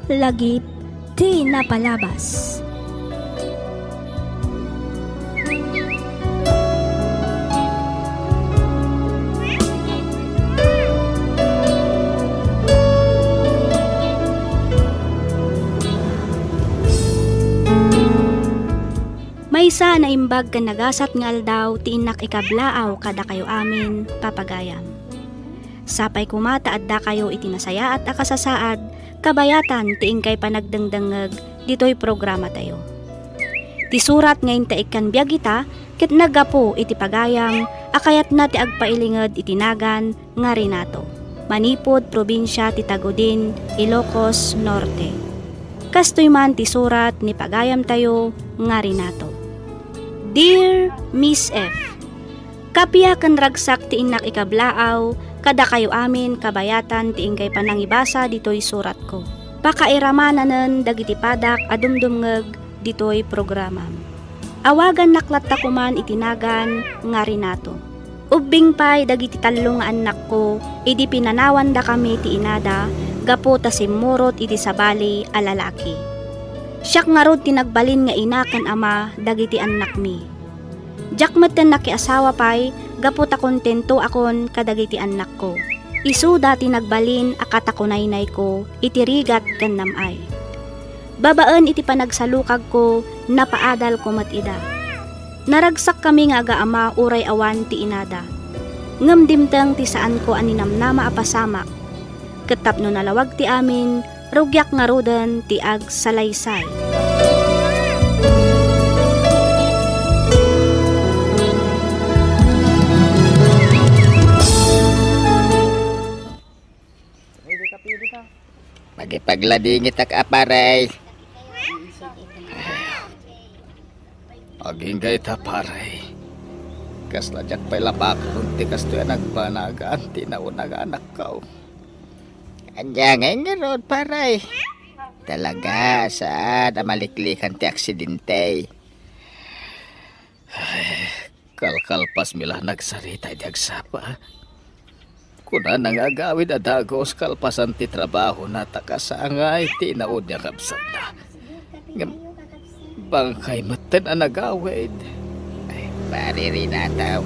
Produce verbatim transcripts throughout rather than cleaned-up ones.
Lagip ti napalabas. Maysa a naimbag ken nagasat nga aldaw ti innak ikablaaw kadakayo amin, papagayam. Sapay koma ta addakayo iti nasayaat a kasasaad, kabayatan ti inkay panagdengdengngeg ditoy programatayo. Ti surat nga intaikkan biag ita ket naggapu iti pagayam a kayatna ti agpailinged iti nagan nga Renato, manipud probinsia ti Tagudin, Ilocos Norte. Kastoy man ti surat ni pagayamtayo nga Renato. Dear Miss F, Kappia ken ragsak ti innak ikablaaw kadakayo amin kabayatan ti inkay panangibasa ditoy suratko. Pakairamananen dagiti padak a dumdumngeg ditoy programam. Awagannak latta koman iti nagan nga Renato. Ubbing pay dagiti tallo nga annakko idi pinanawandakami ti inada gapu ta simmurot iti sabali a lalaki. Siak ngarud ti nagbalin nga ina ken ama dagiti annakmi. Diak metten nakiasawa pay gapu ta kontentoakon kadagiti annakko. Isuda ti nagbalin a katakunaynayko iti rigat ken nam-ay. Babaen iti panagsalukagko, napaadalko met ida. Naragsakkami nga agaama uray awan ti inada. Ngem dimteng ti saanko a ninamnama a pasamak. Ket tapno nalawag ti amin, rugiak ngaruden ti agsalaysay. Makipagladingitak a, pare. Agingga ita, pare. Kasla diak pay la bakulon ti kastoy a nagbanagan ti nauna nga anakko. Ania ngay ngarud, pare? Talaga, saan a maliklikan ti aksidente. Ay, kalkalpasmi la nagsarita idi agsapa. Kunana nga agawid a dagus kalpasan ti trabahona ta kasangay ti inaudi a kabsatna. Ngem bangkay metten a nagawid. Ay, pare Renato.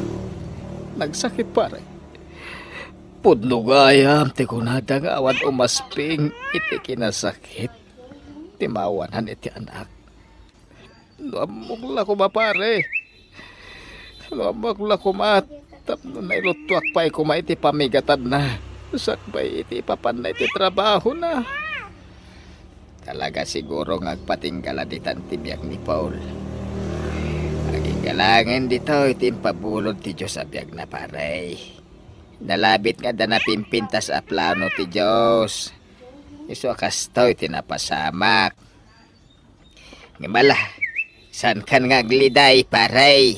Nagsakit, pare. Pudno gayam ti kunada nga awan umasping iti kinasakit ti maawanan iti anak. No ammok la koma, pare. No ammok la koma, tapno nailuttuak pay koma iti pamigatanna, sakbay iti ipapanna iti trabahona. Talaga siguro nga agpatingga la ditan ti biag ni Paul. Agingga laengen ditoy ti impabulod ti Dios a biagna, pare. Nalabit nga adda napimpintas a plano ti Dios. Isu a kastoy ti napasamak. Ngem ala, saankan nga agliday, pare.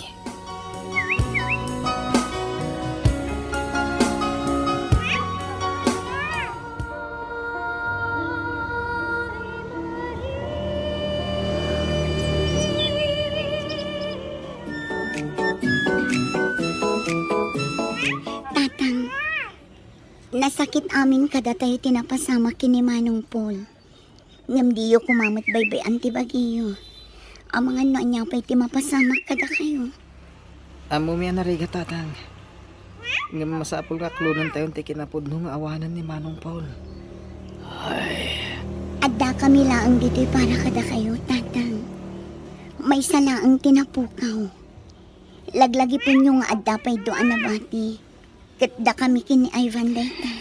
Tatang, nasakit amin kadatayo ti napasamak ken ni Manong Paul. Ngem diyo koma met baybay-an ti bagiyo. Amangan no ania pay ti mapasamak kadakayo. Ammomi a narigat, Tatang. Ngem masapul nga aklonentayon ti kinapudno nga awanan ni Manong Paul. Ay. Addakami laeng ditoy para kadakayo, Tatang. Maysa laeng ti napukaw. Laglagipenyo nga adda pay dua a nabati. Ket dakami ken ni Ivan dayta.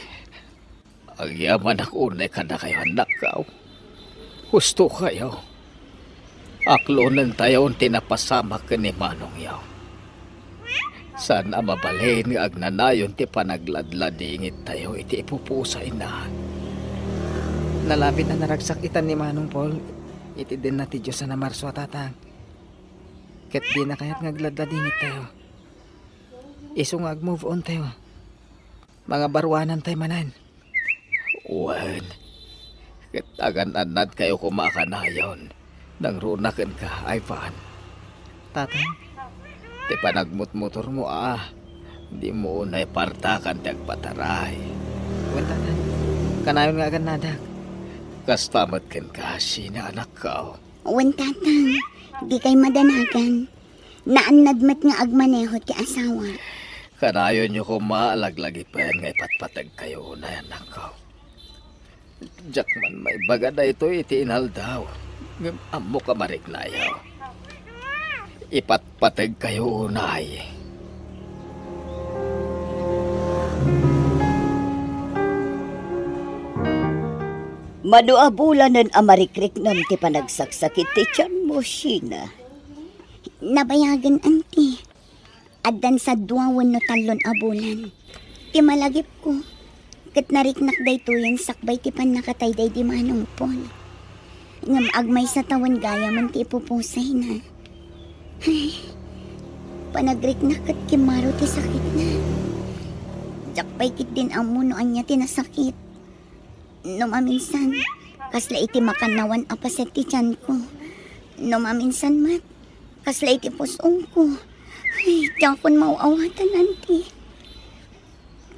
Agyamanak unay kadakayo, annakko. Hustokayo. Aklonentayon ti napasamak ken ni manongyo. Saan a mabalin nga agnanayon ti panagladladingittayo iti ipupusayna. Nalabit a naragsak itan ni Manong Paul iti dinna ti Dios a namarso a tatang. Ket dina kayat nga agladladingittayo. Isu nga ag-move on tayo. Mangabaruanan tayo manen. Wen, ket agan-annadkayo koma a kanayon, nangruna kenka, Ivan. Tatang, ti panagmutmotormo a, dimo unay partakan ti agpataray. Wen, Tatang, kanayon nga agannadak. Kasta met kenka, Sheena, anakko. Wen, Tatang. Dikay madanagan. Naannad met nga agmaneho ti asawa. Kanayonyo koma a laglagipen nga ipatpategkayo unay, anakko. Diak man maibaga daytoy iti inaldaw, ngem ammok a mariknayo. Ipatpategkayo unay. Mano a bulanen a marikriknam ti panagsaksakit ti tianmo, Sheena? Nabayagen, Auntie. Addan sa dua wenno tallon a bulan. Ti malagipko, ket nariknak daytoyen sakbay ti pannakatay daydi Manong Paul. Ngem agmaysa tawen gayamen ti ipupusayna. Ay, panagriknak ket kimmaro ti sakitna. Diak pay ketdin ammo no ania ti nasakit. No maminsan, kasla iti makannawan a paset ti tianko. No maminsan met, kasla iti pus-ongko. Ay, diakon maaw-awatan, Auntie.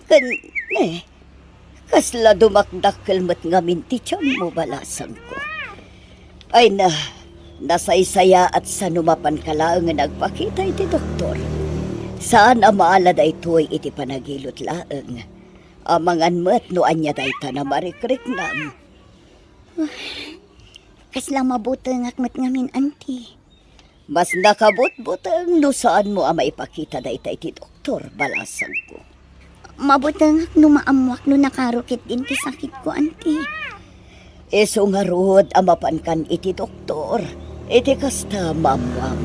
Ken, ne, kasla dumakdakkel met ngamin ti tianmo, balasangko. Ay na, nasaysayaat sa no mapanka laengen agpakita iti doktor. Saan a maala daytoy iti panagilot laeng. Amangan met no ania dayta a marikriknam. Kasla mabutengak met ngamin, Auntie. Mas nakabutbuteng no saanmo a maipakita dayta iti doktor, balasangko. Mabutengak no maammoak no nakaro ketdin ti sakitko, Auntie. Isu ngarud a mapankan iti doktor, iti kasta maammoam.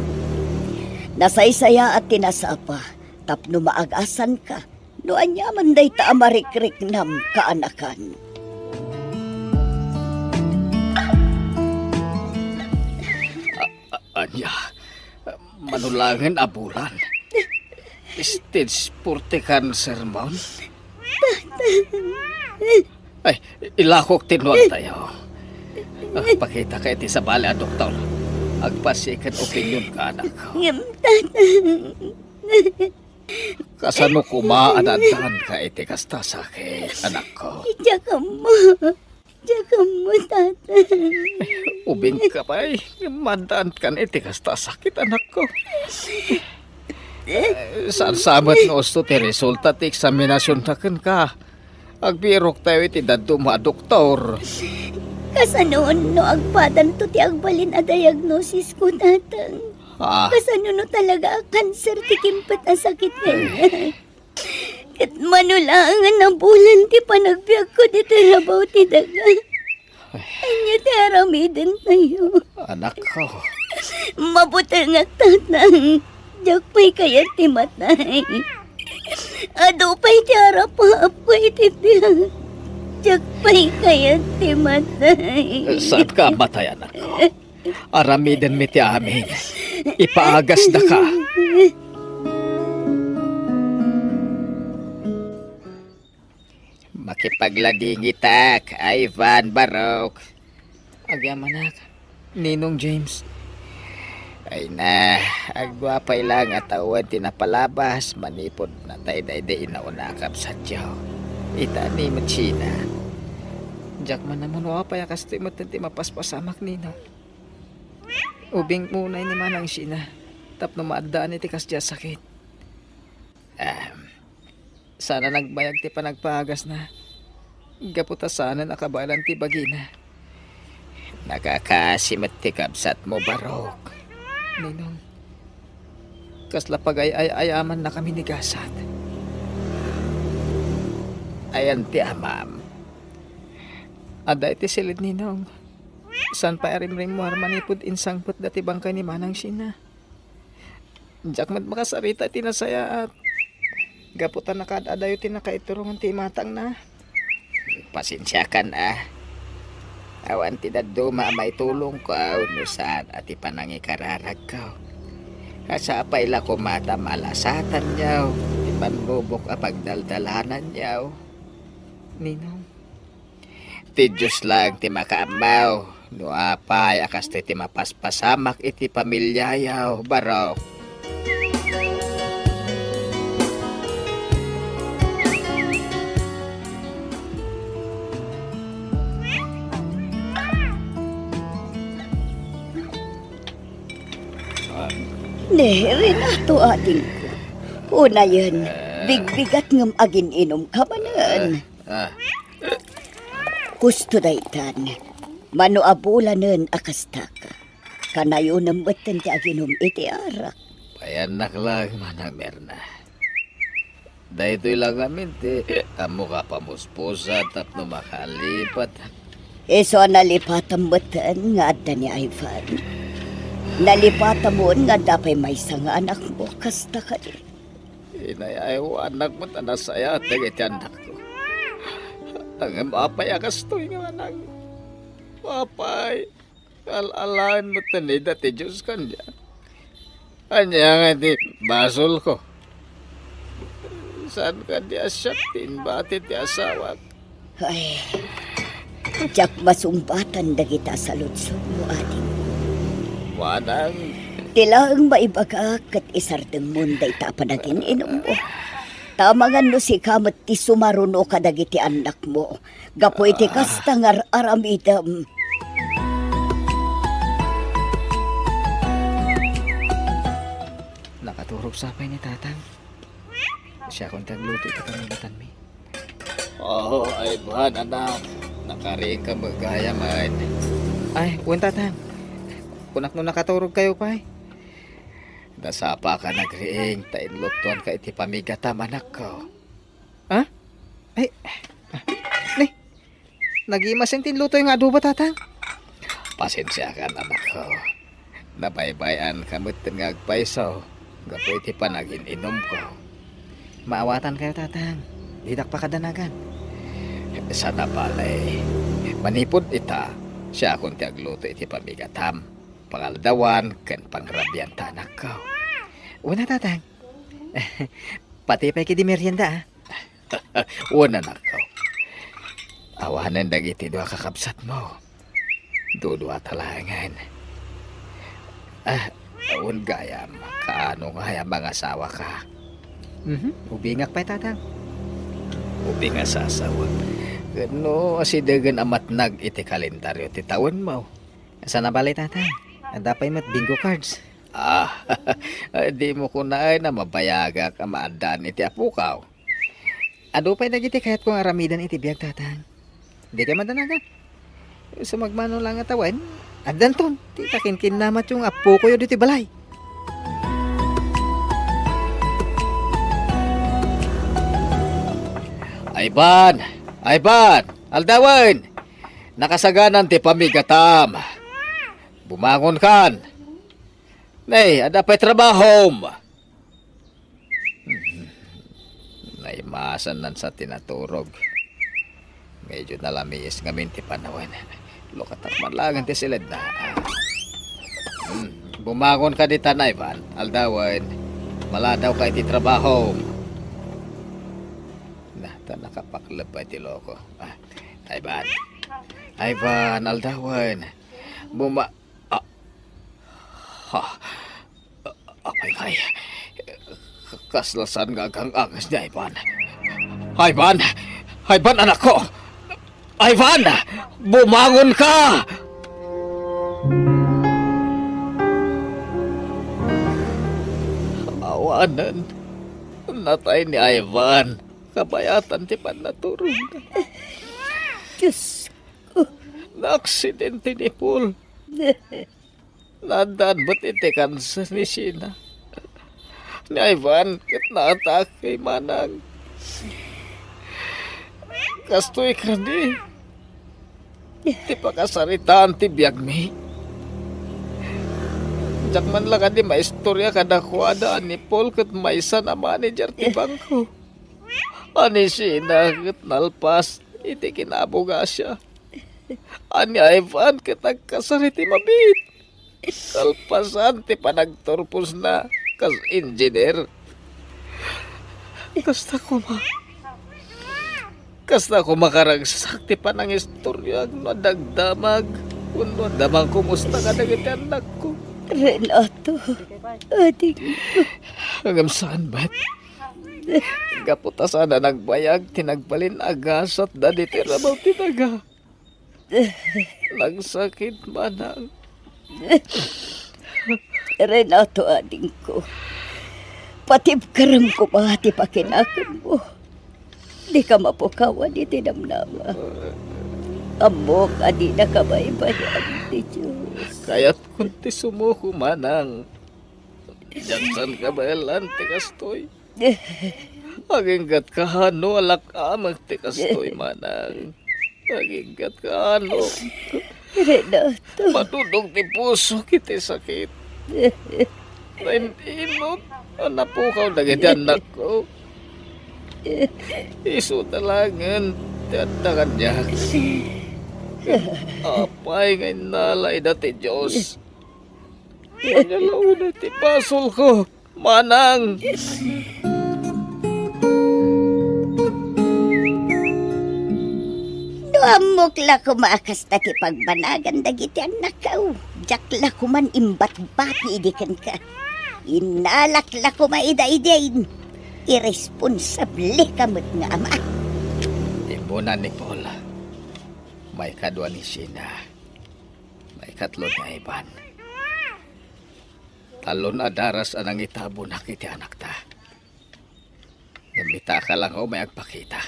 Nasaysayaat ti nasapa tapno maagasanka no aniaman dayta a marikriknam, kaanakan. A-, ania? Mano laengen a bulan? Stage four ti cancer, mon? Ay, ilakok ti nuantayo. Ah, pakitaka iti sabali a doktor. Agpasiken opinionka, anakko. Ngem, Tatang. Kasano koma a naaddaanka iti kasta sakit, anakko? Diak ammo. Diak ammo, Tatang. Ubingka pay, maaddaankan iti kasta sakit, anakko. Eh, saan sa met no usto ti resulta ti eksaminasionta kenka? Agbiroktayo iti dadduma a doktor. Kasano no agpadanto ti agbalin a diagnosisko, Tatang? Ah. Kasano no talaga a kanser ti kimpet a sakit kaniak? Ket mano laengen a bulan ti panagbiagko ditoy rabaw ti daga. Ania ti aramidentayo? Anakko. Mabutengak, Tatang. Diak pay kayat ti matay. Adu pay ti arapaapko iti biag. Diak pay kayat ti matay. Saanka a matay, anakko. Aramidenmi ti amin. Ipaagasdaka. Makipagladingitak, Ivan, Barok. Agyamanak, Ninong James. Ay na, agguapay lang a tawen ti napalabas manipud natay daydi inauna a kabsatyo. Ita ni Machina. Diak man ammo no apay a kastoy met ti mapaspasamak, Ninong. Ubing unay ni Manang Sheena tapno maaddaan iti kasdiay a sakit. Ahem. Saan a nagbayag ti panagpaagasna, gapu ta saanen a kabaelan ti bagina. Nakakaasi met ti kabsatmo, Barok. Ninong, kasla pagay-ay-ayamannakami ni gasat. Ayan ti amam. Adda iti siled, Ninong. Saan pay a rimrimmuar manipud insangpetda ti bangkay ni Manang Sheena. Diak met makasarita iti nasayaat. Gapu ta nakaad-adayo ti nakaiturongan ti imatangna. Pasensiakan a. Awan ti dadduma a maitulongko no saan a ti panangikararagko. Sapay la koma ta malasatanyo ti panrubok a pagdaldalananyo. Ninong. Ti Dios laeng ti makaammo no apay a kastoy ti mapaspasamak iti pamiliayo, Barok. Ne, Renato, adingko. Unayen, bigbigat ngem agin-inumka manen. Ah, ah. Husto daytan. Mano a bulanen a kastaka. Kanayonem metten ti aginum iti arak. Payannak laeng, Manang Merna. Daytoy la ngamin ti ammoka a pamuspusa tapno makalipat. Isu a nalipatam metten nga adda ni Ivan. Nalipatamon nga adda pay maysa nga anakmo, kasta kadi? Inay-aywanak met a nasayaat dagiti annakko. Ngem apay a kastoy nga manang? Apay? Al-alaen met ni dati Dios kaniak. Ania nga iti basolko? Saan kadi a siak ti imbati ti asawak? Ay, diak masungbatan dagita a saludsodmo, ading. Manang. Ti laeng maibagak ket isardengmon dayta a panagin-inummo. Ta amangan no sika met ti sumaruno kadagiti annakmo. Gapu iti kasta nga ar-aramidem. Nakaturog sa pay ni Tatang. Siakon ti agluto iti pamigatanmi. Oh, Ivan, anak. Nakariingka met gayam. Ay, wen, Tatang. Kunak no nakaturogkayo pay. Nasapaka nagriing ta inlutoanka iti pamigatam, anakko. Ha? Ay, ah, ni, nagimasen ti inlutoy nga adobo, Tatang. Pasensiakan, anakko. Nabaybay-anka metten nga agpayso gapu iti panagin-inumko. Maawatankayo, Tatang. Didak pakadanagan. Sana bale, manipud ita, siakon ti agluto iti pamigatam, pangaldawan, ken pangrabian ta anakko. Una, Tatang. Pati pay kadi merienda, ah. Wen, anakko. Awanen dagiti dua kakabsatmo. Duduata laengen. Ah, wen gayam, kaano nga ay a mangasawaka? Mhm, ubingak pay, Tatang. Ubing a sasawak. Ket no asidegen a matnag iti kalendaryo ti tawenmo. Sana bale, Tatang. Adda pay met bingo cards. Ah, dimo kunaen a mabayagak a maaddaan iti apokaw. Adu pay dagiti kayatko nga aramiden iti biag, Tatang. Dikay madanagan. Sumagmamano la nga tawen, addanton ti kakinkinnamatyo nga appokoyo ditoy balay. Ivan! Ivan! Aldawen! Nakasaganan ti pamigatam. Bumangonkan. Nay, adda pay trabahom. Hmm. Naimasan nan sa tinaturog. Medyo nalamiis ngamin ti panawen. Lukatak man laeng ti siledna. Ah. Hmm. Bumangonka ditan, Ivan. Aldawen. Maladawka iti trabahom. Na, ta nakapakleb pay ti loko. Ah. Ivan. Ivan, aldawen. Buma-, ah. Ha. Apay ngay. Kasla saan nga agang-anges ni Ivan. Ivan! Ivan, anakko! Ivan! Bumangonka! Awanen. Natay ni Ivan. Kabayatan ti pannaturogna. Diyos ko. Naaksidente ni Paul. Naaddaan met iti kanser ni Sheena. Ni Ivan ket naatake, manang. Kastoy kadi ti pakasaritaan ti biagmi. Diak man la kadi maistorya kadakuada a ni Paul ket maysa a manager ti bangko. A ni Sheena ket nalpas iti kinabugasia. A ni Ivan ket agkasar iti mabiit. Kalpasan ti panagturposna kas engineer. Kasta koma. Kasta koma karagsak ti panangistoriak no adda agdamag wenno adda mangkumusta kadagiti annakko. Renato, adingko. Ngem saan met. Gapu ta saan a nagbayag ti nagbalin a gasatda ditoy rabaw ti daga. Nagsakit, manang. Renato, adingko, patibkerem koma ti pakinakenmo. Dika mapukawan iti namnama. Ammok a dinaka baybay-an ti Dios. Kayatkon ti sumuko, manang. Diak saan kabaelan ti kastoy. Aginggatka no alak-amek ti kastoy, manang. Aginggatka no. Renato. Madudog ti pusok iti sakit. Nain-inut a napukaw dagiti annakko. Isu ta laengen ti adda kaniak. Apay nga innala ida ti Dios. Ania laeng ti basolko, manang. No ammok la koma a kasta ti pagbanagan dagiti annakko, diak la koman imbatbati idi kenka. Innalak la koma ida idiay. Irresponsableka met nga ama. Immuna ni Paul, maikadua ni Sheena, maikatlo ni Ivan. Talon a daras a nangitabonak iti anakta. Ngem ita ka lang umay agpakita.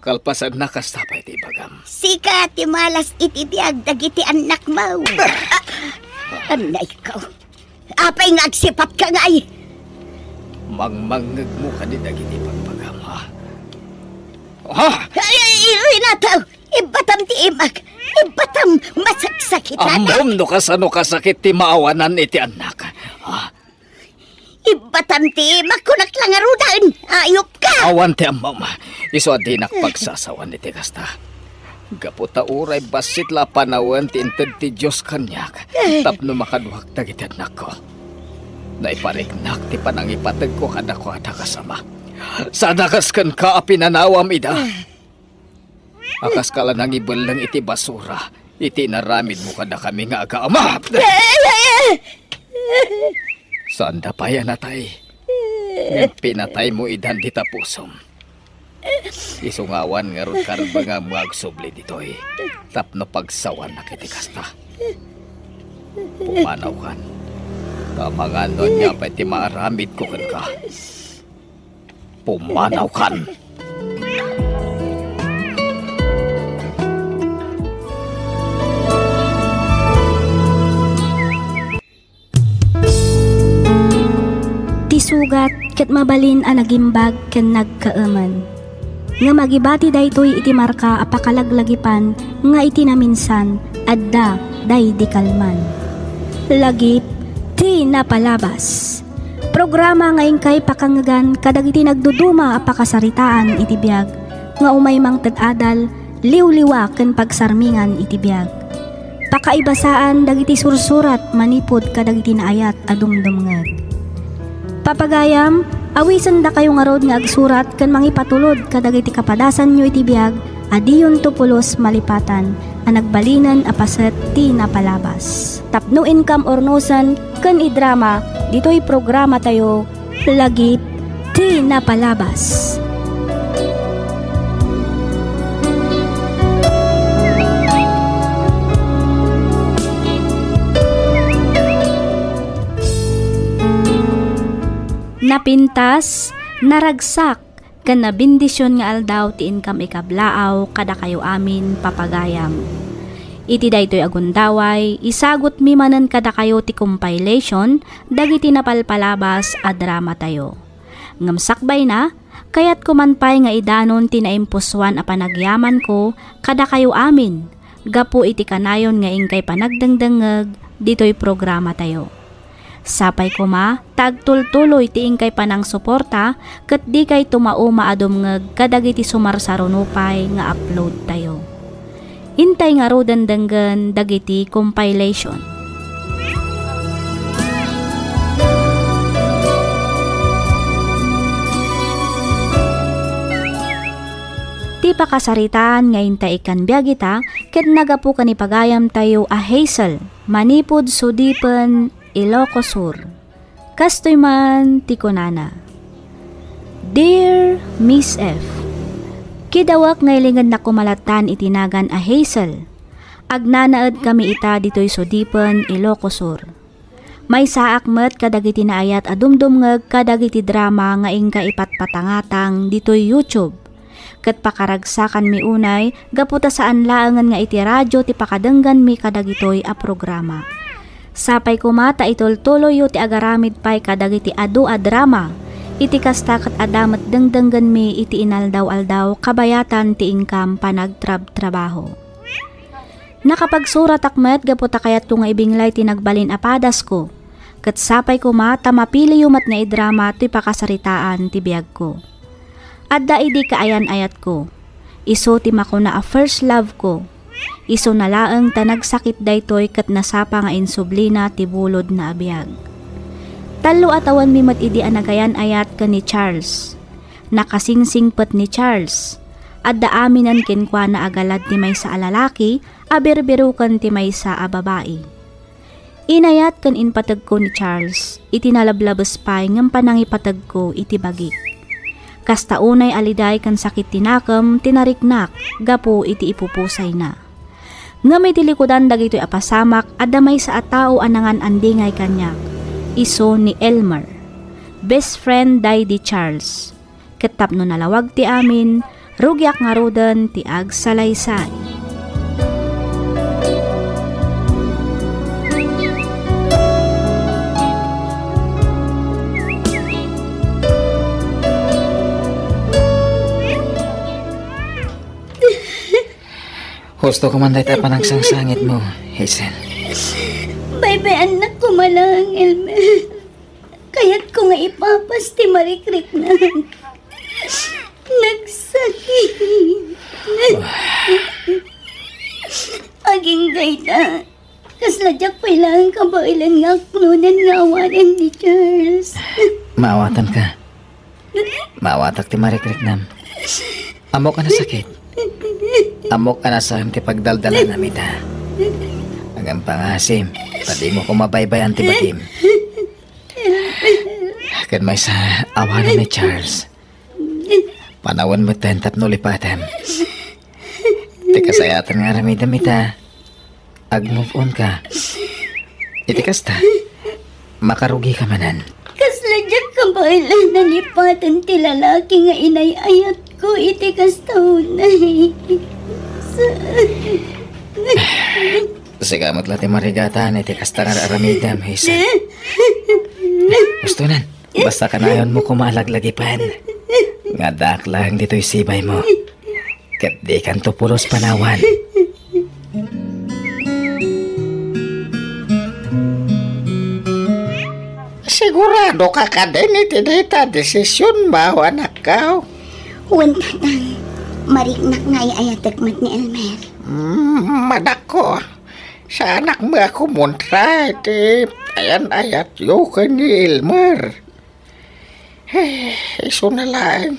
Kalpasanna, kasta pay ti ibagam. Sika ti malas iti biag dagiti annakmo. Ah, annayko. Apay nga agsipatka ngay? Mangmangngegmo kadi dagiti ibagbagam, ha? Ha? Ay, ay, Renato! Ibbatam ti imak! Ibbatam! Masaksakitan! Ammom no kasano kasakit ti maawanan iti annak. Ha? Ibbatam ti imak, kunak la ngaruden! Ayupka! Awan ti ammom. Isu a dinak pagsasawan iti kasta. Gapu ta uray bassit la a panawen ti inted ti Dios kaniak tapno makaduak dagiti annakko. Naipariknak ti panangipategko kadakuada kas ama. Saan a kas kenka a pinanawam ida. A kaska la nangibelleng iti basura iti inaramidmo kadakami nga aga-ama. Saanda pay a natay. Ngem pinataymo idan dita pusom. Isu nga awan ngarud karbengam nga agsubli ditoy tapno pagsawanak iti kasta. Pumanawkan. Ta amangan no ania pay ti maaramidko kenka. Pumanawkan. Ti sugat ket mabalin a nagimbag ken nagkaemen. Ngem agibati daytoy iti marka a pakalaglagipan nga iti naminsan, adda daydi kalman. Lagip ti napalabas. Programa nga inkay pakangngegan kadagiti nagduduma a pakasaritaan iti biag nga umay mangted adal, liwliwa ken pagsarmingan iti biag. Pakaibasaan dagiti sursurat manipud kadagiti naayat a dumdumngeg. Papagayam, awisendakayo ngarud nga agsurat ken mangipatulod kadagiti kapadasanyo iti biag a diyonto pulos malipatan a nagbalinen a paset ti napalabas. Tapno inkam urnosen ken idrama ditoy programatayo, Lagip ti Napalabas. Napintas, naragsak, ken nabendision nga aldaw ti inkam ikablaaw kadakayo amin, papagayam. Iti daytoy a gundaway, isagutmi manen kadakayo ti compilation dagiti napalpalabas a dramatayo. Ngem sakbayna, kayatko man pay nga idanon ti naimpusoan a panagyamanko kadakayo amin, gapu iti kanayon nga inkay panagdengdengngeg ditoy programatayo. Sapay koma ta agtultuloy ti inkay panangsuporta ket dikay tumauma a dumngeg kadagiti sumarsaruno pay nga uploadtayo. Intay ngaruden denggen dagiti compilation. Ti pakasaritaan nga intay ikkan biag ita ket naggapu ken ni pagayamtayo a Hazel manipud Sudipen, Ilocos Sur. Kastoy man ti kunana, Dear Miss F, kidawak nga ilingednak koma lattan iti nagan a Hazel. Agnanaedkami ita ditoy Sudipen, Ilocos Sur. Maysaak met kadagiti naayat a dumdumngeg kadagiti drama nga inka ipatpatangatang ditoy YouTube. Ket pakaragsakanmi unay gapu ta saan laengen nga iti radio ti pakadengganmi kadagitoy a programa. Sapay koma ta itultuloyyo ti agaramid pay kadagiti adu a drama. Iti kasta ket adda met dengdenggenmi iti inaldaw-aldaw kabayatan ti inkam panagtrabtrabaho. Nakapagsuratak met gapu ta kayatko nga ibinglay ti nagbalin a padasko. Ket sapay koma ta mapiliyo met nga idrama ti pakasaritaan ti biagko. Adda idi kaayan-ayatko. Isu ti makuna a first love ko. Isuna laeng ta nagsakit daytoy ket nasapa nga insublina ti bulodna a biag. Tallo a tawenmi met idi a nagayan-ayat ken ni Charles. Nakasingsingpet ni Charles. Adda aminen kenkuana a galad ti maysa a lalaki a birbiroken ti maysa a babai. Inayat ken impategko ni Charles iti nalablabes pay ngem panangipategko iti bagik. Kasta unay a liday ken sakit ti nakem ti nariknak gapu iti ipupusayna. Ngem iti likudan dagitoy a pasamak, adda maysa a tao a nangan-andingay kaniak, isu ni Elmer, best friend daydi Charles. Ket tapno nalawag ti amin, rugiak ngaruden ti agsalaysay. Husto ko man dayta a panagsangsangitmo, Hazel. Baybay-annak koma laeng, Elmer. Kayatko nga ipapas ti marikriknam. Nagsakit. Agingga ita, kasla diak pay laeng kabaelan nga aklonen nga awanen ni Charles. Maawatanka. Maawatak ti marikriknam. Ammok a nasakit. Ammok a nasaan ti pagdaldalanam ita. Ngem pangasim, ta dimo koma baybay-an ti bagim. Ket maysa, awanen ni Charles. Panawen metten tapno lipatem. Ti kasayatan nga aramidem ita, ag-move on ka. Iti kasta, makarugika manen. Kasla diak kabaelan a lipaten ti lalaki nga inay-ayatko iti kasta unay. Sa- Sika met la ti marigatan iti kasta nga aramidem, Hazel. Hustonan, basta kanayonmo koma a laglagipen. Nga addaak laeng ditoy sibaymo. Ket dikanto pulos panawan. Siguradoka kadin iti dayta a desisionmo, anakko? Wen, tatang. Mariknak nga ay-ayatek met ni Elmer. Mm, madakko. Saanak met a kumontra iti ayan-ayatyo ken ni Elmer. Eh, isuna laeng.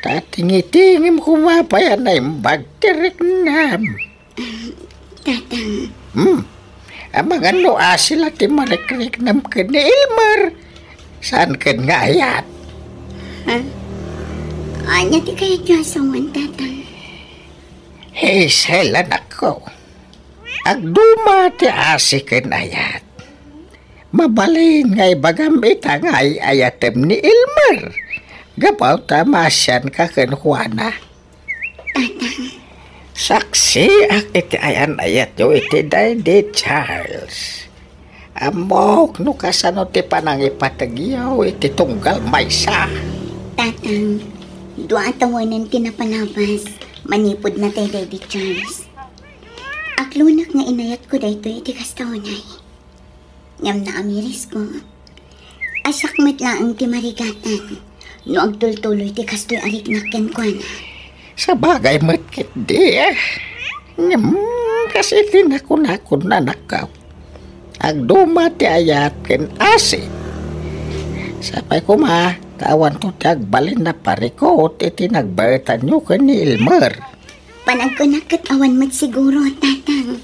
Ta tingitingim koma pay a naimbag ti riknam. Tatang. Hmm. Amangan no asi la ti marikriknam ken ni Elmer. Saan ken nga ayat? Ha? Ania ti kayatyo a sawen, tatang? Hazel, anakko. Agduma ti asi ken ayat. Mabalin nga ibagam ita nga ay-ayatem ni Elmer. Gapu ta maasianka kenkuana. Tatang. Saksiak iti ayan-ayatyo iti daydi Charles. Ammok no kasano ti panangipategyo iti tunggal maysa. Tatang, dua a tawenen ti napalabas manipud natay daydi Charles. Aklonak nga inayatko daytoy iti kasta unay. Ngem naamirisko, asiak met laeng ti marigatan no agtultuloy ti kastoy a riknak kenkuana. Sabagay met ketdi, eh. Ngem, kas iti nakunakon, anakko, agduma ti ayat ken asi. Sapay koma ta awanto ti agbalin a parikut iti nagbaetanyo ken ni Elmer. Panagkunak ket awan met siguro, tatang.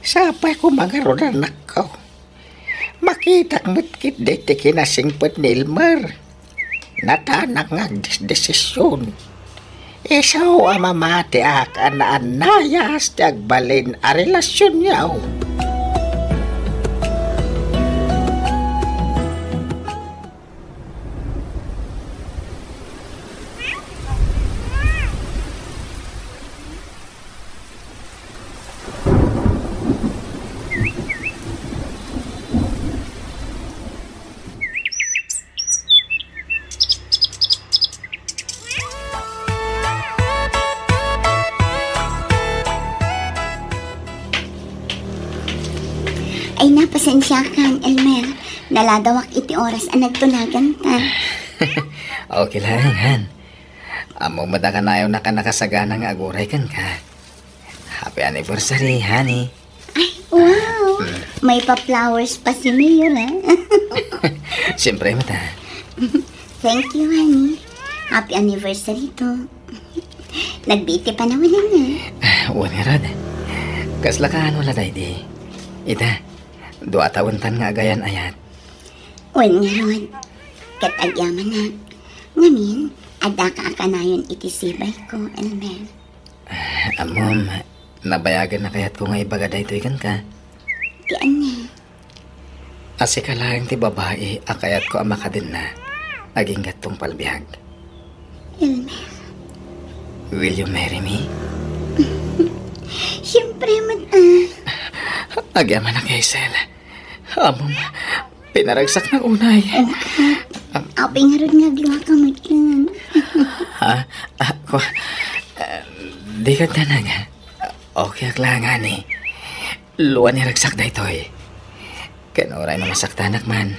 Sapay koma ngarud, anakko. Makitak met ketdi ti kinasingpet ni Elmer. Natanak nga agdesdesision. Isu a mamatiak a naannayas ti agbalin a relasionyo. Ay, napasensiakan, Elmer. Naladawak iti oras a nagtunaganta. Okay lang, han. Ammom met a kanayon a nakasagana nga aguray kenka. Happy anniversary, honey. Ay, wow! Mm. May pa-flowers pa si Mayor, ah. Siyempre, mata. Thank you, honey. Happy anniversary to. Nagbiit ti panawen, ah. Wen ngarud. Kasla kaano la daydi? Ita, dua tawentan nga agayan-ayat. Wen ngarud. Ket agyamanak. Ngamin, addaka a kanayon iti sibayko, Elmer. Ammom, nabayagen a kayatko nga ibaga daytoy kenka. Ti ania? A sika laeng ti babai a kayatko a makadenna agingga tungpal biag. Elmer. Will you marry me? Siyempre met, ah. Agyamanak, Hazel. Ammom, pinaragsaknak unay. Oh, apay ngarud nga agluaka met ken? Ha? Ah, kwa, ah, di ka tanang. Okay ak la ngani. Lua ni ragsak daytoy. Ken uray no masaktanak man,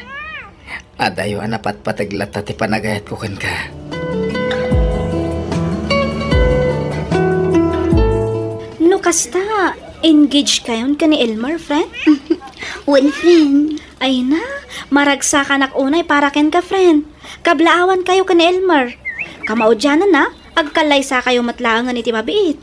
adayo a napatpateg latta ti panagayatko kenka. No kasta, engage kayon ken ni Elmer, friend? Wen, friend. Ay na, maragsakanak unay para kenka, friend. Kablaawan kayo ken ni Elmer. Kamaudianan na, agkallaysakayo met laengen iti mabiit.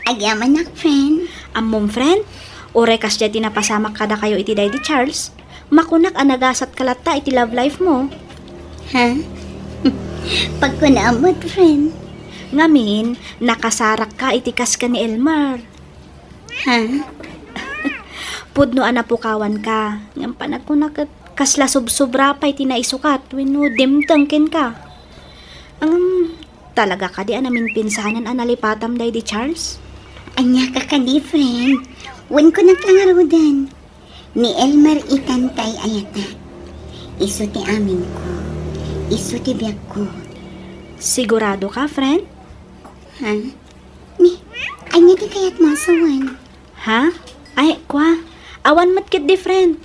Agyamanak, friend. Ammom, friend, uray kasdiay ti napasamak kadakayo iti daydi Charles, makunak a nagasatka latta iti love life mo. Ha? Pagkunaam met, friend. Ngamin, nakasarakka iti kas ken ni Elmer. Ha? Pudno a napukawanka, ngem panagkuna ket kasla sobsobra pay ti naisukat wenno dimteng kenka. Ngem, talaga kadi a naminpinsanan a nalipatam daydi Charles? Ania ka kadi, friend? Wen kunak la ngaruden. Ni Elmer itan ti ay-ayatak. Isu ti aminko. Isu ti biagko. Sigurado ka, friend? Ha? Ni, ania ti kayatmo a sawen? Ha? Ay, kwa, awan met ketdi, friend.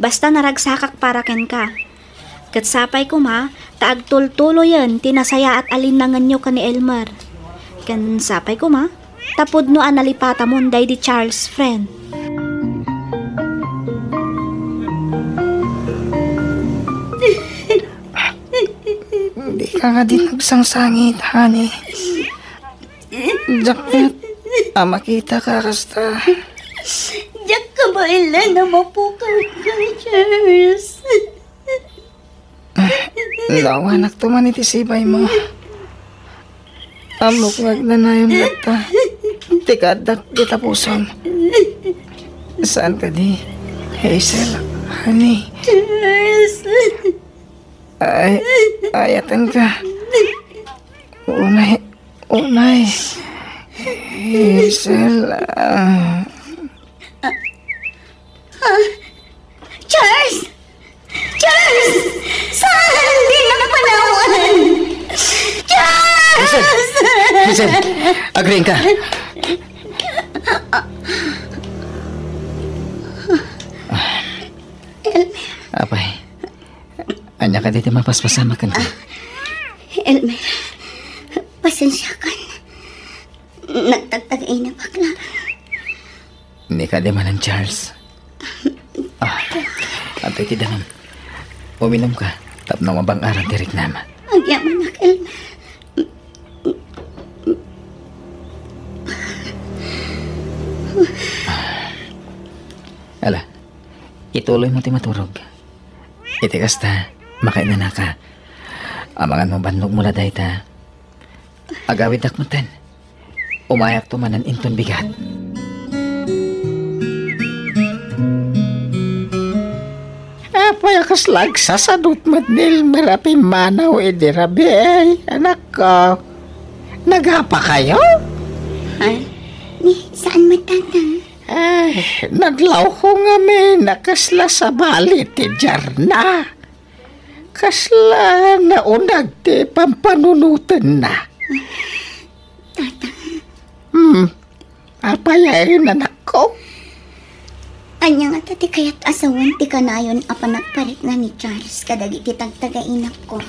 Basta naragsakak para kenka. Ket sapay koma ta agtultuloyen ti nasayaat a linnangenyo ken ni Elmer. Ken sapay koma ta pudno a nalipatamon daydi Charles, friend. Dika kadi nagsangsangit, honey. Diak met a makitaka kasta. Diak kabaelan a mapukaw, Charles. Nawanakto man iti sibaymo. Ammok nga agnanayon latta ti kaaddak iti pusom. Saan kadi, Hazel, honey? Charles. Ay, ayatenka. Unay, unay. Hazel, ah. Ah, Charles! Charles! Saan? Di nagpanawan! Charles! Hazel! Hazel! Agriingka! Elmer. Apay, ania kadi ti mapaspasamak kenka? Ah, Elmer, pasensiakan. Nagtagtagayna bakla. Ni kadi manen, Charles. Ah, adtoy ti danum. Uminumka tapno mabang-aran ti riknam. Agyamanak, Elmer. Ala, ituloymo ti maturog. Iti kasta, makainanaka. Amangan no bannogmo la dayta. Agawiddak metten. Umayakto manen inton bigat. Apay a kasla agsasadut met ni Elmer a pimmanaw idi rabii, anakko? Nagapakayo? Ay, ni, saan met, Tatang? Ay, naglawko ngamin a kasla sabali ti diarna. Kasla naunag ti pampanunotenna. Tatang. Hmm. Apay a inanakko? Ania nga Ta ti kayat a sawen ti kanayon a panagparikna ni Charles kadagiti tagtagainapko.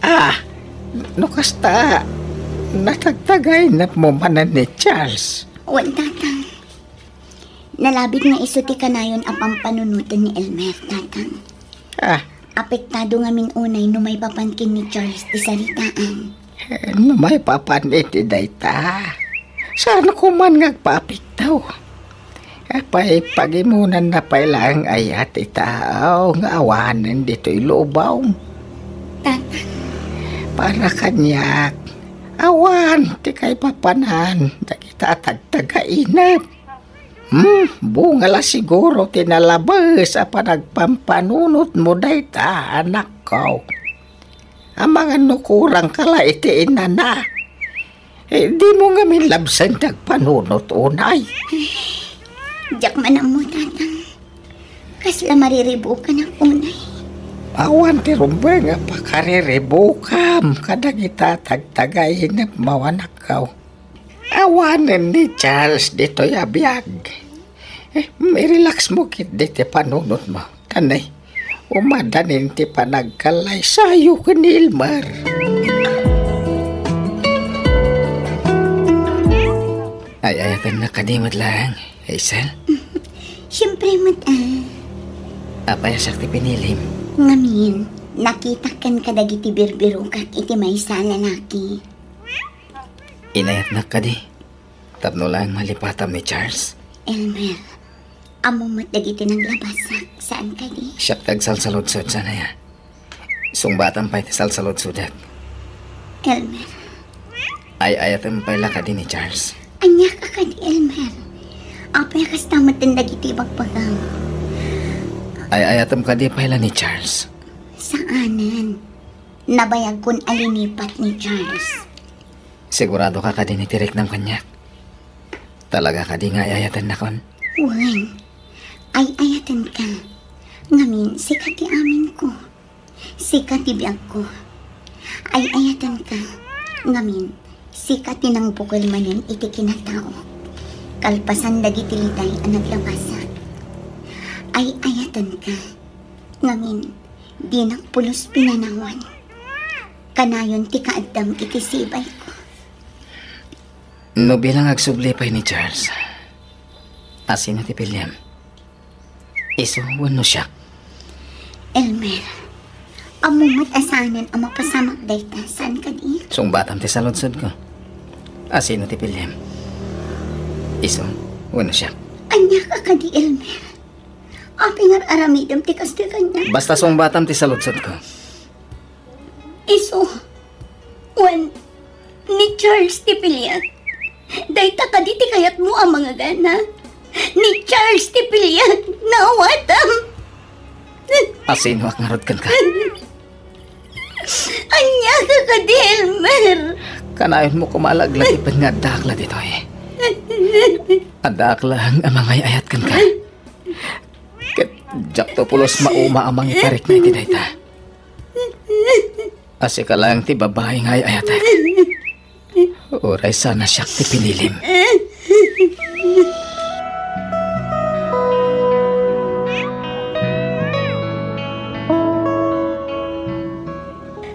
Ah, no kasta, natagtagainapmo manen ni Charles? Wen, Tatang. Nalabit nga isu ti kanayon a pampanunoten ni Elmer, Tatang. Ah. Apektado ngamin unay no maipapan ken ni Charles ti saritaan. Eh, no maipapan iti dayta, saan ko man nga agpaapekto? Apay, pagimonanna pay laeng aya ti tao nga awanen ditoy lubong? Tatang. Para kaniak, awan ti kaipapanan dagita a tagtagainep. Hmm, bunga la siguro ti nalabes a panagpampanunotmo dayta, anakko. Amangan no kurangka la iti inana. Eh, dimo ngamin labsen ti agpanunot unay. Diak man ammo, Tatang. Kasla mariribukanak unay. Awan ti rumbeng a pakariribukam kadagita tagtagainepmo, anakko. Awanen ni Charles ditoy a biag. Eh, i-relaxmo ketdi ti panunotmo. Tanay, umadanin ti panagkallaysayo ken ni Elmer. Ay-ayatennak kadi met laeng, Hazel? Siempre met, ah. Apay a siak ti pinilim? Ngamin, nakitak ken kadagiti birbirokak iti maysa a lalaki. Inayatnak kadi tapno laeng malipatam ni Charles? Elmer, ammom met dagiti naglabasak, saan kadi? Siak ti agsalsaludsod, saan aya? Sungbatam pay ti salsaludsodek. Elmer. Ay-ayatem pay la kadi ni Charles? Aniak a kadi, Elmer? Apay a kasta metten dagiti ibagbagam? Ay-ayatem kadi pay la ni Charles? Saanen. Nabayagkon a linipat ni Charles. Siguradoka kadi iti riknam kaniak? Talaga kadi nga ay-ayatennakon? Wen, ay-ayatenka. Ngamin, sika ti aminko. Sika ti biagko. Ay-ayatenka. Ngamin, sika ti nangbukel manen iti kinataok. Kalpasan dagiti liday a naglabasak. Ay-ayatenka. Ngamin, dinak pulos pinanawan. Kanayon ti kaaddam iti sibayko. No bilang agsubli pay ni Charles, asino ti piliam? Isu wenno siak? Elmer, ammom met a saanen a mapasamak dayta, saan kadi? Sungbatam ti saludsodko. Asino ti piliam? Isu wenno siak? Aniak a kadi, Elmer? Apay nga ar-aramidem ti kastoy kaniak? Basta sungbatam ti saludsodko. Isu, wen, ni Charles ti piliak. Dayta kadi ti kayatmo a mangagana? Ni Charles ti piliak, naawatam. Asinoak ngarud kenka? Ania ka kadi, Elmer? Kanayonmo koma a laglagipem nga addaak la ditoy. Addaak laeng a mangay-ayat kenka. Ket diakto pulos mauma a mangiparikna iti dayta. A sika laeng ti babai nga ay-ayatek. Uray saan a siak ti pinilim.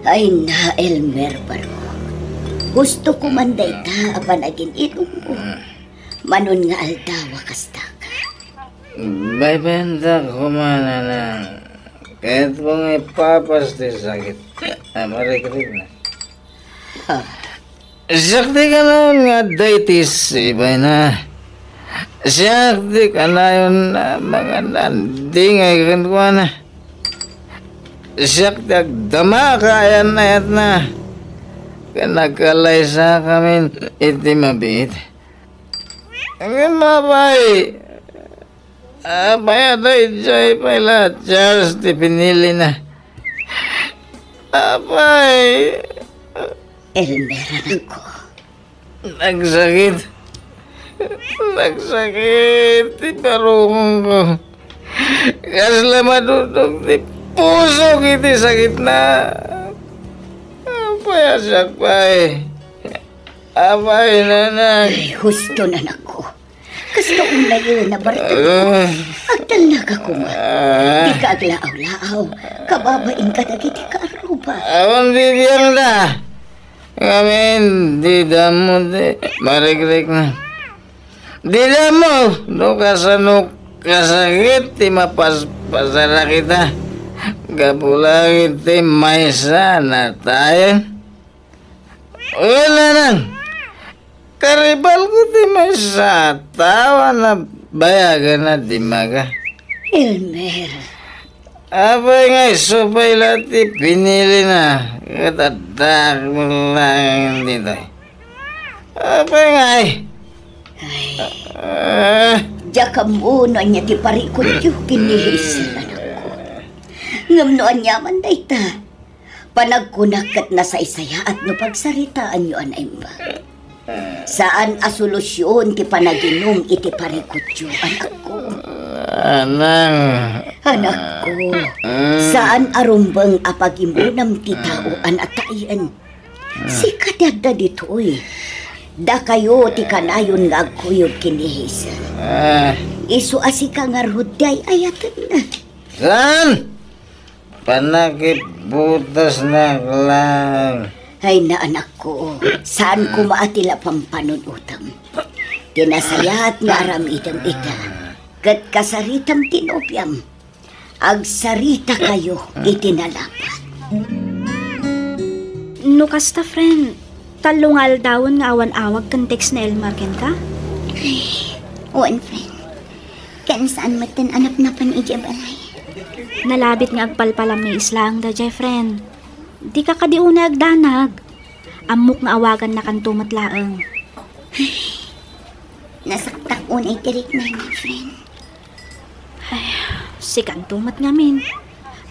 Ay na, Elmer, baro. Gusto ko man dayta a panagin-inommo. Manon nga aldaw a kasta ka. Baybay, anda ko man, nanang. Kayatko nga ipapas ti sakit a marikrikna. Ha? Siak ti kanayon nga adda iti sibayna. Siak ti kanayon a mangan-andingay kenkuana. Siak ti agdama ka ayan-ayatna. Ken nagkallaysakamin iti mabiit. Ngem apay, apay a daydiay pay la Charles ti pinilina? Apay. Elmer, anakko. Nagsakit. Nagsakit ti barukongko. Kasla madudog ti pusok iti sakitna. Apay a siak pay? Apay, nanang. Ay, husto, anakko. Kasta unayen a bartek. Ah. Agtalnaka koma. Ah. Dika aglaaw-laaw. Kababain kadagiti kaarruba. Awan bibiangda. Ngamin, di damo ti marikrikna. Di damo, no kasano kasakit ti mapaspasara kita. Gapu laeng iti maysa a natayen. Wala nang. Karibalko ti maysa a tao a nabayagan a dimmaga. Elmer. Apay nga isu pay la ti pinilina, ket adda met laeng ditoy. Apay nga ay? Ay. Ah. Diak ammo no ania ti parikutyo ken ni Hazel, anakko. Ngem no aniaman dayta, panagkunak ket nasaysayaat no pagsaritaanyo a naimbag. Saan a solusion ti panaginum iti parikutyo, anakko. Anang. Anakko, saan a rumbeng a pagimunam ti tao a natayen. Sika ti adda ditoy. Dakayo ti kanayon nga agkuyog ken ni Hazel. Ah. Isu a sika ngarud ti ay-ayatenna. Saan? Panakibutasnak laeng. Ay, na, anakko, saan koma a ti la pampanunutem? Ti nasayaat nga aramidem ita, ket kasaritam ti nobiam. Agsaritakayo iti nalapat. No kasta, friend, tallo nga aldawen nga awan awag ken text ni Elmer kenka? Ay, wen, friend. Ken saan metten a napnapan idiay balay. Nalabit nga agpalpalammiis laeng daydiay, friend. Dika kadi unay agdanag. Ammok nga awagannakanto met laeng. Nasaktak unay ti riknana, friend. Ay, sikanto met ngamin.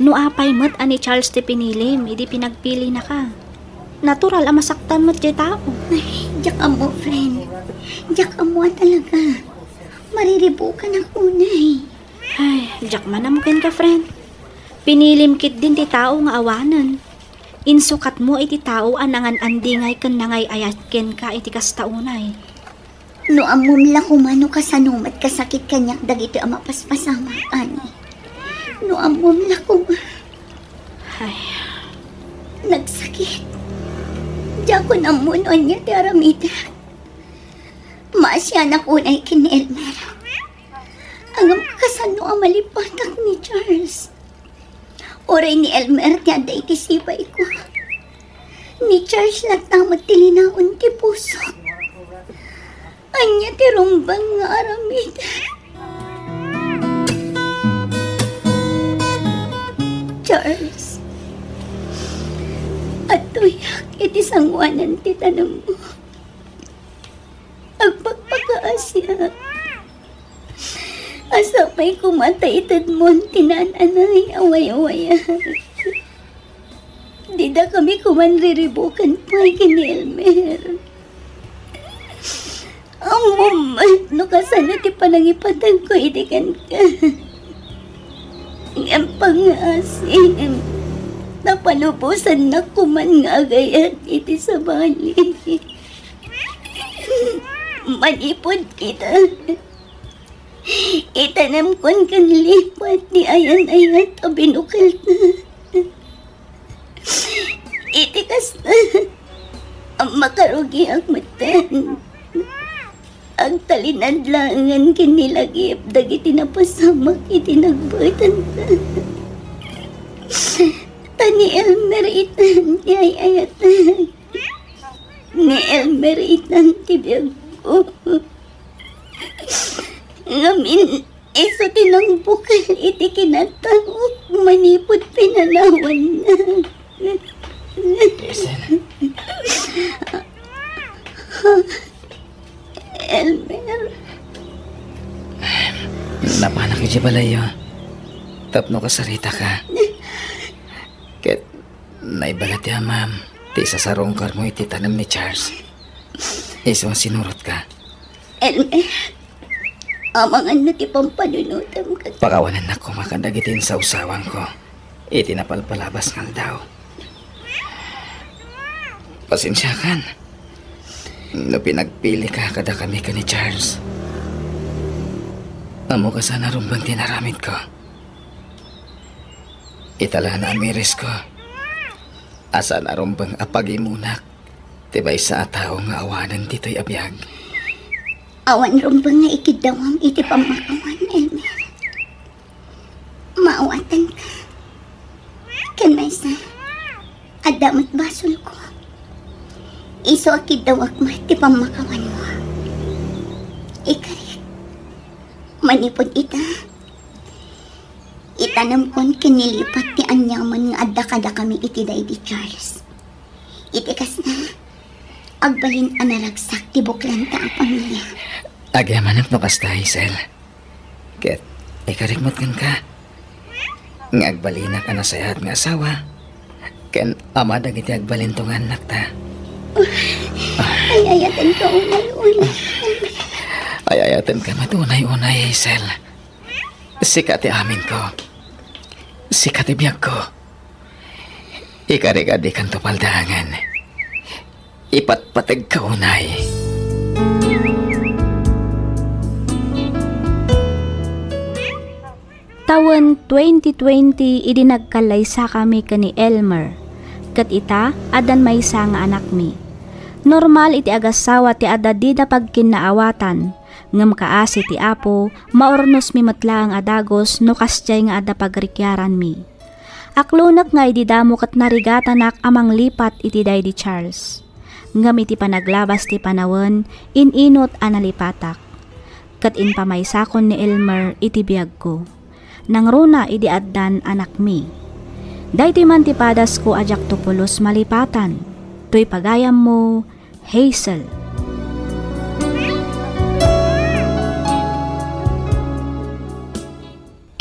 No apay met a ni Charles ti pinilim idi pinagpilinaka, natural a masaktan met diay tao. Ay, diak ammo, friend. Diak ammo a talaga. Mariribukanak unay. Ay, diak man ammo kenka, friend. Pinilim ketdin ti tao nga awanen. Insukatmo iti tao a nangan-andingay ken nangay-ayat kenka iti kasta unay. No ammom la koma no kasano met kasakit kaniak dagitoy a mapaspasamak, Ani. No ammom la koma. Ay. Nagsakit. Diakon ammo no ania ti aramidek. Maasianak unay ken ni Elmer. Ngem kasano a malipatak ni Charles? Uray ni Elmer ti adda iti sibayko, ni Charles latta met ti linaon ti pusok. Ania ti rumbeng nga aramid? Charles, adtoyak iti sangoanan ti tanemmo. Agpakpakaasiak. Sapay koma ta itedmon ti naan-anay a wayawayag. Dida kami koman riribuken pay ken ni Elmer. Ammom met no kasano ti panangipateg ko idi kenka. Ngem pangngaasim, napalubosannak koman nga agayat iti sabali. Manipud ita, itanemkon ken lipat ti ayan-ayat a binukelta. Iti kasta, makarugiak metten. Agtalinaed laengen ken ni lagip dagiti napasamak iti nagbutengta. Ta ni Elmer itan ti ay-ayatek. Ni Elmer itan ti biagko. Ngamin, isu ti nangbukel iti kinataok manipud pinanawanna. Hazel. Elmer. Napanak idiay balayyo tapno kasaritaka. Ket naibaga ti amam ti sasarungkarmo iti tanem ni Charles. Isu a sinurotka. Elmer, amangan no ti pampanunotem ket pakawanennak koma kadagiti insawsawangko iti napalpalabas nga aldaw. Pasensiakan no pinagpilika kadakami ken ni Charles. Ammok a saan a rumbeng ti inaramidko. Ita la naamiresko a saan a rumbeng a pagimunak ti maysa a tao nga awanen ditoy a biag. Awan rumbeng nga ikiddawam iti pammakawan, Elmer. Maawatanka. Ken maysa, adda met basolko. Isu a kiddawak met ti pammakawanmo. Ikarik, manipud ita, itanemkon ken nilipat ti aniaman nga adda kadakami iti daydi Charles. Iti kasta, agbalin a naragsak ti buklanta a pamilia. Agyamanak no kasta, Hazel. Ket ikarik met kenka nga agbalinak a nasayaat nga asawa ken ama dagiti agbalinto nga annakta. Ay-ayatenka unay-unay. Ay-ayatenka met unay-unay, Hazel. Sika ti aminko. Sika ti biagko. Ikarik a dikanto paldaangen. Ipatpategka unay. Tawen twenty twenty idi nagkallaysakami ken ni Elmer. Ket ita, addan maysa nga anakmi. Normal iti agassawa ti adda dida pagkinnaawatan, ngem kaasi ti Apo, maurnosmi met laeng a dagus no kasdiay nga adda pagrikiaranmi. Aklonek nga idi damo ket narigatanak a manglipat iti daydi Charles. Ngem iti panaglabas ti panawen, in-inut a nalipatak. Ket impamaysakon ni Elmer iti biagko. Nangruna idi addan anakmi. Daytoy man ti padasko a diakto pulos malipatan. Toy pagayammo, Hazel.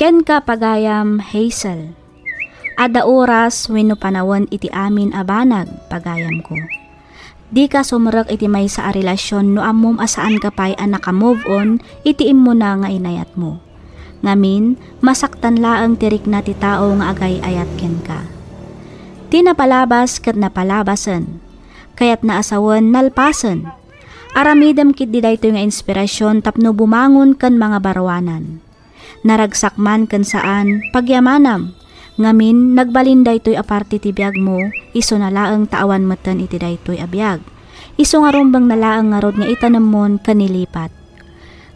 Kenka, pagayam Hazel. Adda oras wenno panawen iti amin a banag, pagayamko. Dika sumrek iti maysa a relasion no ammom a saanka pay a naka-move on iti immuna nga inayatmo. Ngamin, masaktan laeng ti rikna ti tao nga agay-ayat kenka. Ti napalabas ket napalabasen. Kayatna a sawen nalpasen. Aramidem ketdi daytoy nga inspirasion tapno bumangon ken mangabaruanan. Naragsak man ken saan, pagyamanam. Ngamin, nagbalin daytoy a parte ti biagmo, isuna laeng ta awan metten iti daytoy a biag. Isu nga rumbengna laeng ngarud nga itanemmon ken nilipat.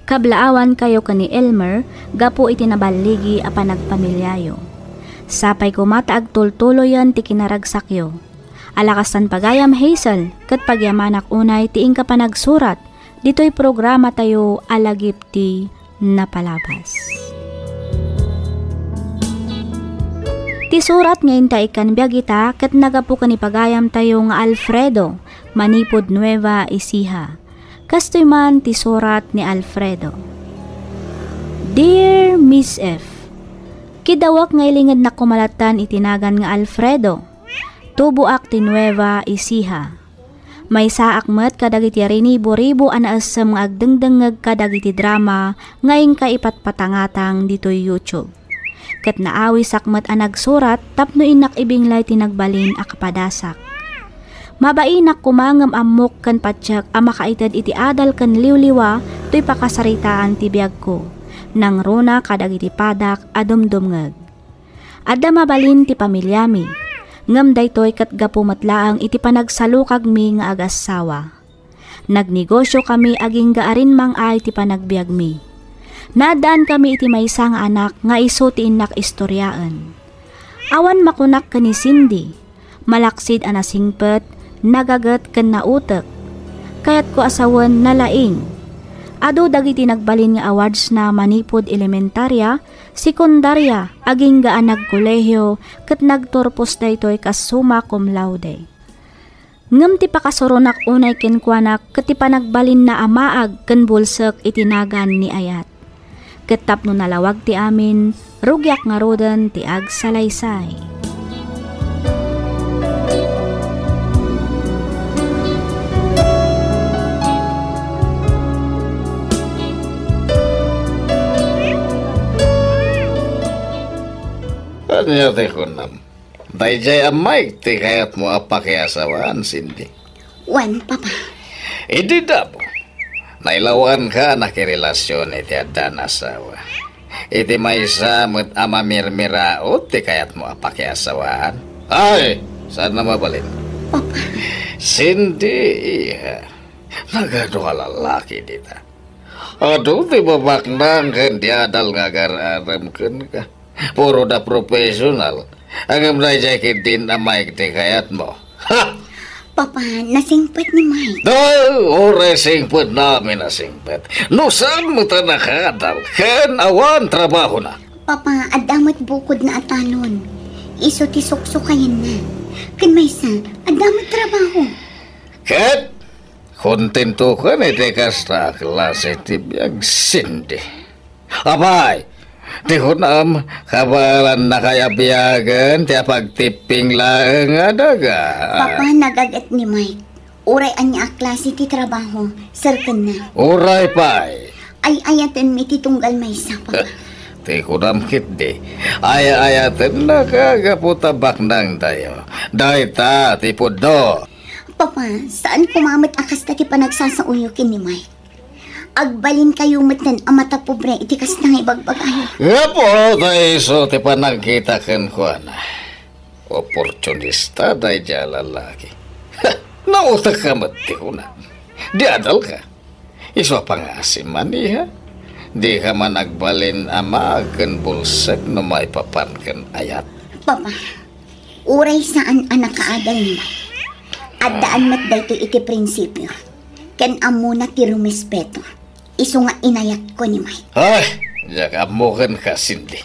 Kablaawankayo ken ni Elmer gapu iti naballigi a panagpamiliayo. Sapay koma ta agtultuloyen ti kinaragsakyo. Ala kastan pagayam, Hazel, ket pagyamanak unay ti inka panagsurat ditoy programatayo a Lagip ti Napalabas. Ti surat nga inta ikkan biag ita ket nagapu ken ni pagayamtayo nga Alfredo, manipud Nueva Ecija. Kastoy man ti surat ni Alfredo. Dear Miss F, kiddawak nga ilingednak koma lattan iti nagan nga Alfredo. Tuboak ti Nueva Ecija. Maysaak met kadagiti rinibo-ribo a naessem nga agdengdengngeg kadagiti drama nga inka ipatpatangatang ditoy YouTube. Ket naawisak met a nagsurat tapno innak ibinglay ti nagbalin a kapadasak. Mabainak koma ngem ammok ken patiek a makaited iti adal ken liwliwa toy pakasaritaan ti biagko, nangruna kadagiti padak a dumdumngeg. Adda mabalin ti pamiliami, ngem daytoy ket gapu met laeng iti panagsalukagmi nga agassawa. Nagnegosiokami agingga a rimmang-ay ti panagbiagmi. Naaddaankami iti maysa nga anak nga isu ti innak istoriaen. Awan makunak ken ni Cindy. Malaksid a nasingpet, nagaget ken nautek. Kayatko a sawen nalaing. Adu dagiti nagbalin nga awardsna manipud elementaria, sekundaria, agingga a nagkolehio, ket nagturpos daytoy kas summa cum laude. Ngem ti pakasuronak unay kenkuana ket ti panagbalinna a maag ken bulsek iti nagan ni ayat. Ket tapno nalawag ti amin, rugiak ngaruden ti agsalaysay. Ania ti kunam? Daydiay a Mike ti kayatmo a pakiasawaan, Cindy? Wen, Papa. Idi damo, Nailawanka a nakirelasion iti adda nga asawa. Iti maysa met a mamirmiraot ti kayatmo a pakiasawaan. Ay, saan a mabalin? Papa. Cindy, iha. Nagadu a lalaki dita. Adu ti babaknang ken di adal nga agar-arem kenka. Puro da professional. Ngem daydiay ketdin a Mike ti kayatmo. Ha! Papa, nasingpet ni Mike. Da, uray singpet na amin a singpet. No saan met a nakaadal, ken awan trabahona. Papa, adda met bukodna a talon. Isu ti suksukayenna. Ken maysa, adda met trabaho. Ket kontentokan iti kasta a klase ti biag, Cindy. Apay, ti kunam, kabaelannakay a biagen ti apagtipping laeng a daga. Papa, nagaget ni Mike. Uray ania a klase ti trabaho, serkenna. Uray pay. Ay-ayatenmi ti tunggal maysa, Papa. Ti kunam ketdi, ay-ayatennaka gapu ta baknangtayo. Dayta ti pudno. Papa, saan koma met a kasta ti panagsasaoyo ken ni Mike. Agbalinkayo metten a matapobre iti kasta nga ibagbagayo. Gapu ta isu ti panagkita kenkuana. Oportunista daydiay a lalaki. Nautekka met ti kuna. Di adalka. Isu a pangaasim man, iha. Dika man agbalin a maag ken bulsek no maipapan ken ayat. Papa, uray saan a nakaadal ni Mike, addaan met daytoy iti prinsipio, ken ammona ti rumespeto. Isu nga inayatko ni Mike. Ay, diak ammo kenka, Cindy.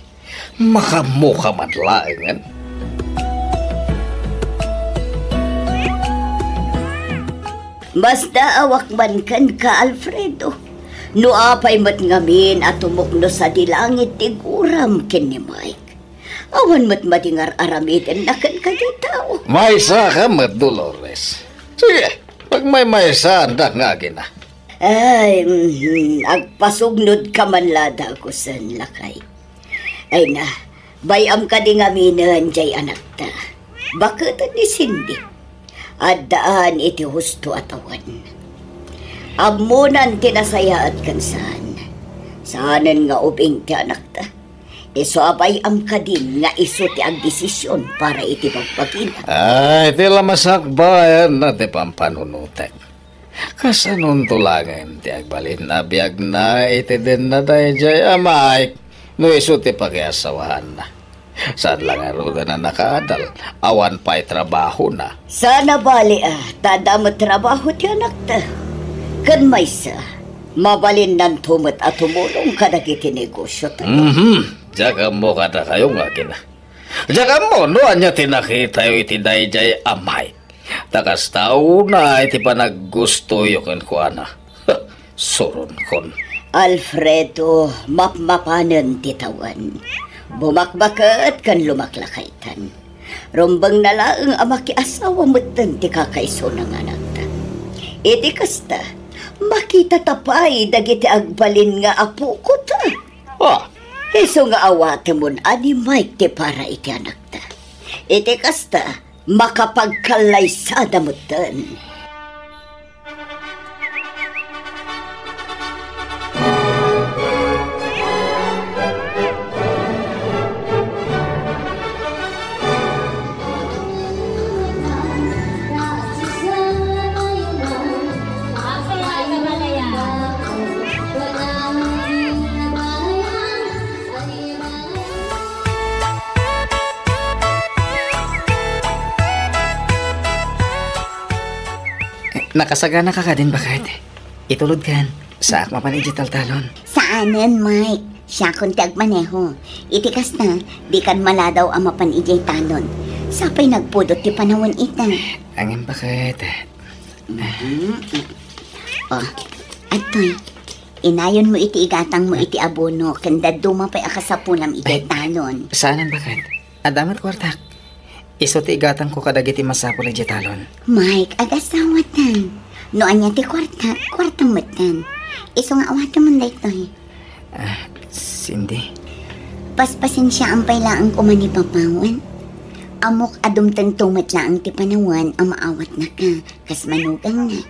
Makaammoka man laengen. Masdaawak man kenka, Alfredo. No apay met ngamin a tumukno sadi langit ti guram ken ni Mike, awan met madi nga ar-aramidenna kenka diay tao. Maysaka met, Dolores. Sige, pagmaymaysaandak nga agina. Ay, mhm, agpasugnodka man la dagusen, lakay. Ay na, bay-am kadi ngaminen diay anakta. Baketen ni Cindy. Addaan iti husto a tawen. Ammonan ti nasayaat ken saan. Saanen nga ubing ti anakta. Isu a bay-am kadin nga isu ti agdesision para iti bagbagina. Ay, ti la masakbayan na ti pampanunotek. Kasanonto laengen ti agbalin a biagna iti denna daydiay a Mike no isu ti pakiasawaanna? Saan la ngaruden a nakaadal, awan pay trabahona. Saan a bali a ta adda met trabaho ti anakta. Ken maysa, mabalinnanto met a tumulong kadagiti negosiotayo. Mhm. Diak ammo kadakayo nga agina. Diak ammo no ania ti nakitayo iti daydiay a Mike. Ta kasta unay ti panaggustoyo kenkuana. Suronkon. Alfredo, mapmapanen ti tawen. Bumakbaket ken lumaklakaytan. Rumbengna laeng a makiasawa metten ti kakaisuna nga anakta. Iti kasta, makitata pay dagiti agbalin nga apokota. Ah. Isu nga awatemon a ni Mike ti para iti anakta. Iti kasta, makapagkallaysada metten. Nakasaganaka kadin, baket? Itulodkan, saak mapan idiay taltalon. Saanen, Mike. Siakon ti agmaneho. Iti kasta, dikan maladaw a mapan idiay talon. Sapay nagpudot ti panawen ita. Ngem, baket? Mm. Oh, adtoy. Inayonmo iti igatangmo iti abono ken dadduma pay a kasapulam idiay talon. Saanen, baket? Adda met kuartak. Isu ti igatangko kadagiti masapul idiay talon. Mike, agasawatan. No ania ti kuartak, kuartam metten. Isu nga awatemon daytoy. Ah, Cindy. Paspasensiaam pay laeng koma ni Papawen. Ammok a dumtengto met laeng ti panawen a maawatnaka kas manugangna.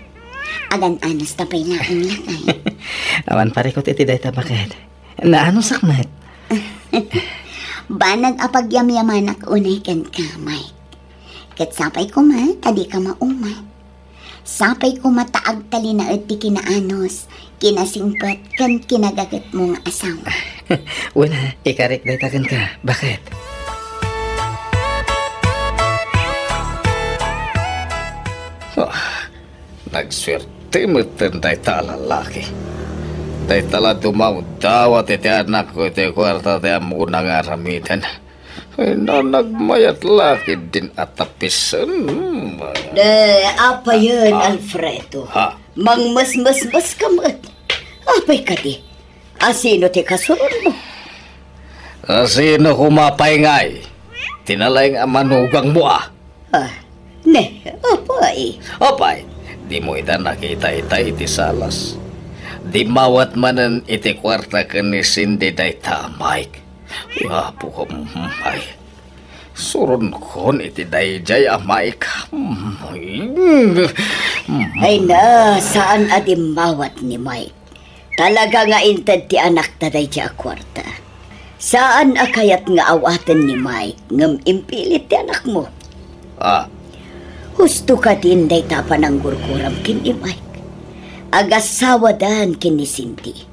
Agan-anos ta pay laeng lakay. Awan parikut iti dayta, baket. Naanusak met. Banag a pagyamyamanak unay kenka, Mike. Ket sapay koma ta dika maumat. Sapay koma ta agtalinaed ti kinaanus, kinasingpet, ken kinagagetmo nga asawa. Wen, ikarik dayta kenka. Baket? Ah, nagsuerte metten dayta a lalaki. Dayta la dumawdawat iti anakko iti kuarta ti ammona nga aramiden. Ay, na, nagmayat la ketdin a tapisen. De, apayen, Ah. Alfredo? Ha? Mangmesmesmes ka met. Apay kadi? Asino ti kasuronmo? Asino koma pay ngay? Ti nalaing a manugangmo, a? Ah, ne, apay? Apay, dimo ida nakita ita iti salas. Dimmawat manen iti kuarta ken ni Cindy dayta a Mike. Apo, ay. Suronkon iti daydiay a Mike. Ay na, saan a dimmawat ni Mike. Talaga nga inted ti anakta daydiay a kuarta. Saan a kayat nga awaten ni Mike ngem impilit ti anakmo. Ah. Husto kadin dayta a pananggurguram ken ni Mike. Agasawadan ken ni Cindy.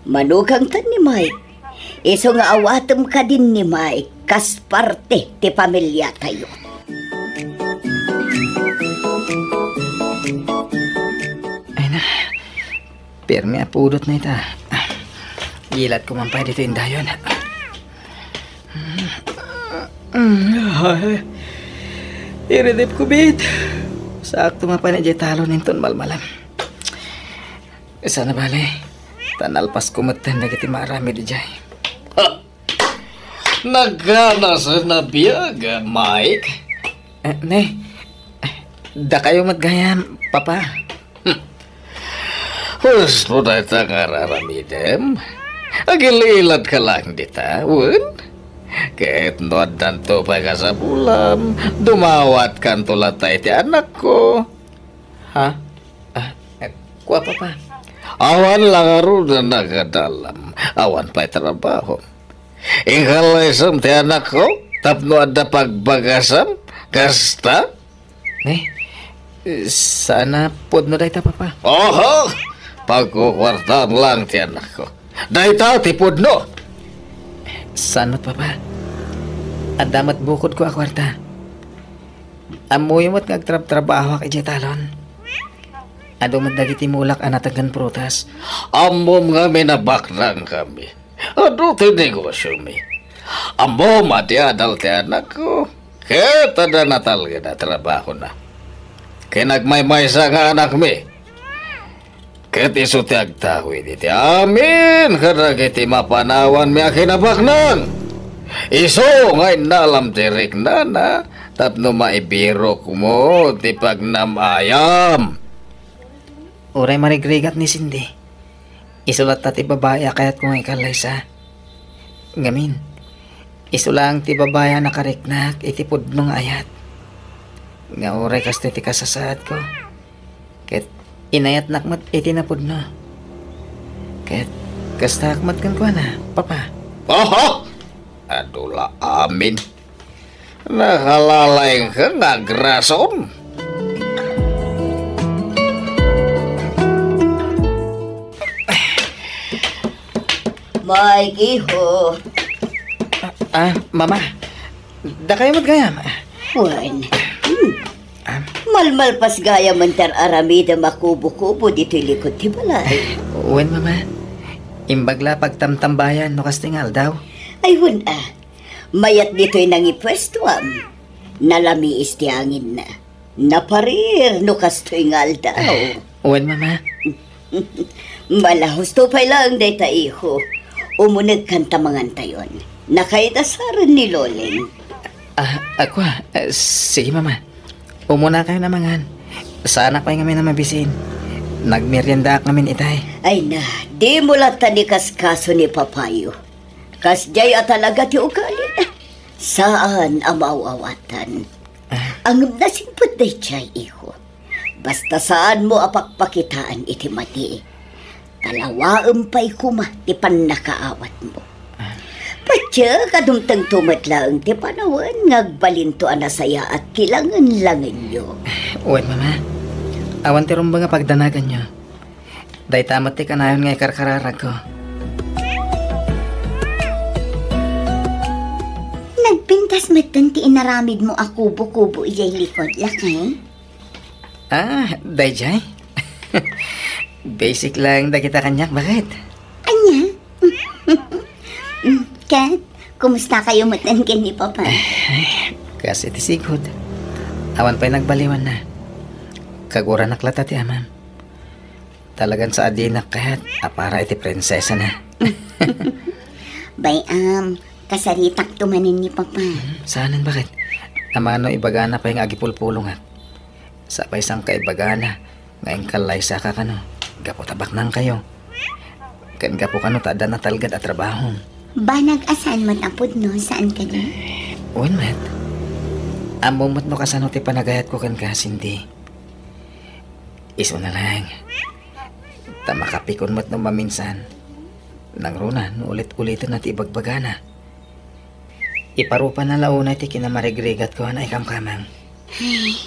Manugangtan ni Mike. Isu nga awatem kadin ni Mike kas parte ti pamiliatayo. Ay na, pirmi a pudot na ita. Gilat ko man pay ditoy indayon. Ay, iridip ko, bit. Sakto nga pay na diay talon inton malmalem. Sana bale, ta nalpasko metten dagiti maaramid idiay. Ha! Nagkanasen a biag, Mike? Eh, ne, dakayo met gayam, Papa. Hmm. Husto dayta nga ar-aramidem? Agil-iladka laeng dita, wen? Ket no addanto pay kasapulam, dumawatkanto latta iti anakko. Ha? Ah, eh, kua, Papa. Awan la ngarud a nagadalam. Awan pay trabaho. Inkallaysam ti anakko tapno adda pagbagasam? Kasta? Ne? Saan a pudno dayta, Papa. Oho! Pagkukuartaan lang ti anakko. Dayta ti pudno! Saan met, Papa? Adda met bukodko a kuarta. Ammoyo met nga agtrabtrabahoak idiay talon. Adu met dagiti mulak a nategen prutas. Ammom ngamin a baknangkami. Adu ti negosiomi. Ammom a di adal ti anakko. Ket adda natalgen a trabahona. Ken agmaymaysa nga anakmi. Ket isu ti agtawid iti amin kadagiti mapanawanmi a kinabaknang. Isu nga innalam ti riknana tapno maibirokmo ti pagnam-ayam. Uray marigrigat ni Cindy, isu latta ti babai a kayatko nga ikallaysa. Ngamin, isu laeng ti babai a nakariknak iti pudno nga ayat. Nga uray kastoy ti kasasaadko, ket inayatnak met iti napudno. Ket kastaak met kenkuana, Papa. Aha! Adu la amin. Nakalalaingka nga agrason. Mike, iho. Ah, ah, Mama. Dakayo met gayam. Wen. Hmm. Ah. Malmalpas gayam ti ar-aramidem a kubo-kubo ditoy likod ti balay. Wen, Mama. Imbag la pagtamtambayan no kastoy nga aldaw. Ay, wen, ah. Mayat ditoy nangipuestuam. Nalamiis ti anginna. Naparir no kastoy nga aldaw. Wen, Mama. Mala, husto pay laeng dayta, iho. Umunegkan ta mangantayon. Nakaidasaren ni Loleng. Ah, ah, kua, ah, sige, Mama. Umunakayon a mangan. Saanak pay ngamin a mabisin. Nagmeriendaak ngamin itay. Ay na, dimo latta ikaskaso ni papayo. Kasdiay a talaga ti ugalina. Saan a maaw-awatan. Ah. Ngem nasingpet daydiay, iho. Basta saanmo a pakpakitaan iti mati, kalawaem pay koma ti pannakaawatmo. Patiek a dumtengto met laeng ti panawen nga agbalinto a nasayaat ti langen-langenyo. Wen, Mama. Awan ti rumbeng a pagdanaganyo. Dayta met ti kanayon nga ikarkararagko. Nagpintas metten ti inaramidmo a kubo-kubo idiay likod, lakay? Ah, daydiay? Basic lang dagita kaniak, baket. Ania? Mm, ket, kumusta kayo met ken ni Papa? Kas iti sigud. Awan pay nagbaliwanna. Kaguranak latta ti amam. Talagan sa adinak kayat a para iti prinsesana. Bay-am, kasaritakto manen ni Papa. Hmm, saanen, baket? Amano ibagana pay nga agipulpulongak. Sa pay saan kaibagana nga inkallaysaka kano, gapu ta baknangkayo. Ken gapu kano ta adda natalged a trabahom. Banag a saan met a pudno, saan kadi? Wen met. Ammom met no kasano ti panagayatko kenka, Cindy. Isuna laeng. Ta makapikon met no maminsan. Nangruna no ulit-uliten na ti ibagbagana. Iparupana la unay ti kinamarigrigatko a naikamkamang. Ay,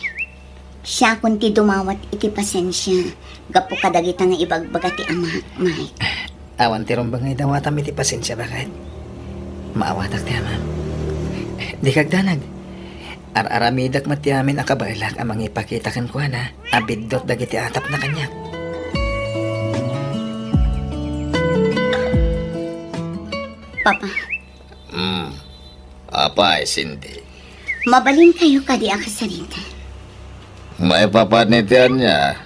siakon ti dumawat iti pasensia gapu kadagita nga ibagbaga ti amak, Mike. Awan ti rumbeng nga idawatam iti pasensia, baket. Maawatak ti amam. Dika agdanag. Ar-aramidek met ti amin a kabaelak a mangipakita kenkuana a biddut dagiti atapna kaniak. Papa. Hmm. Apay, Cindy? Mabalinkayo kadi a kasarita? Maipapan iti ania?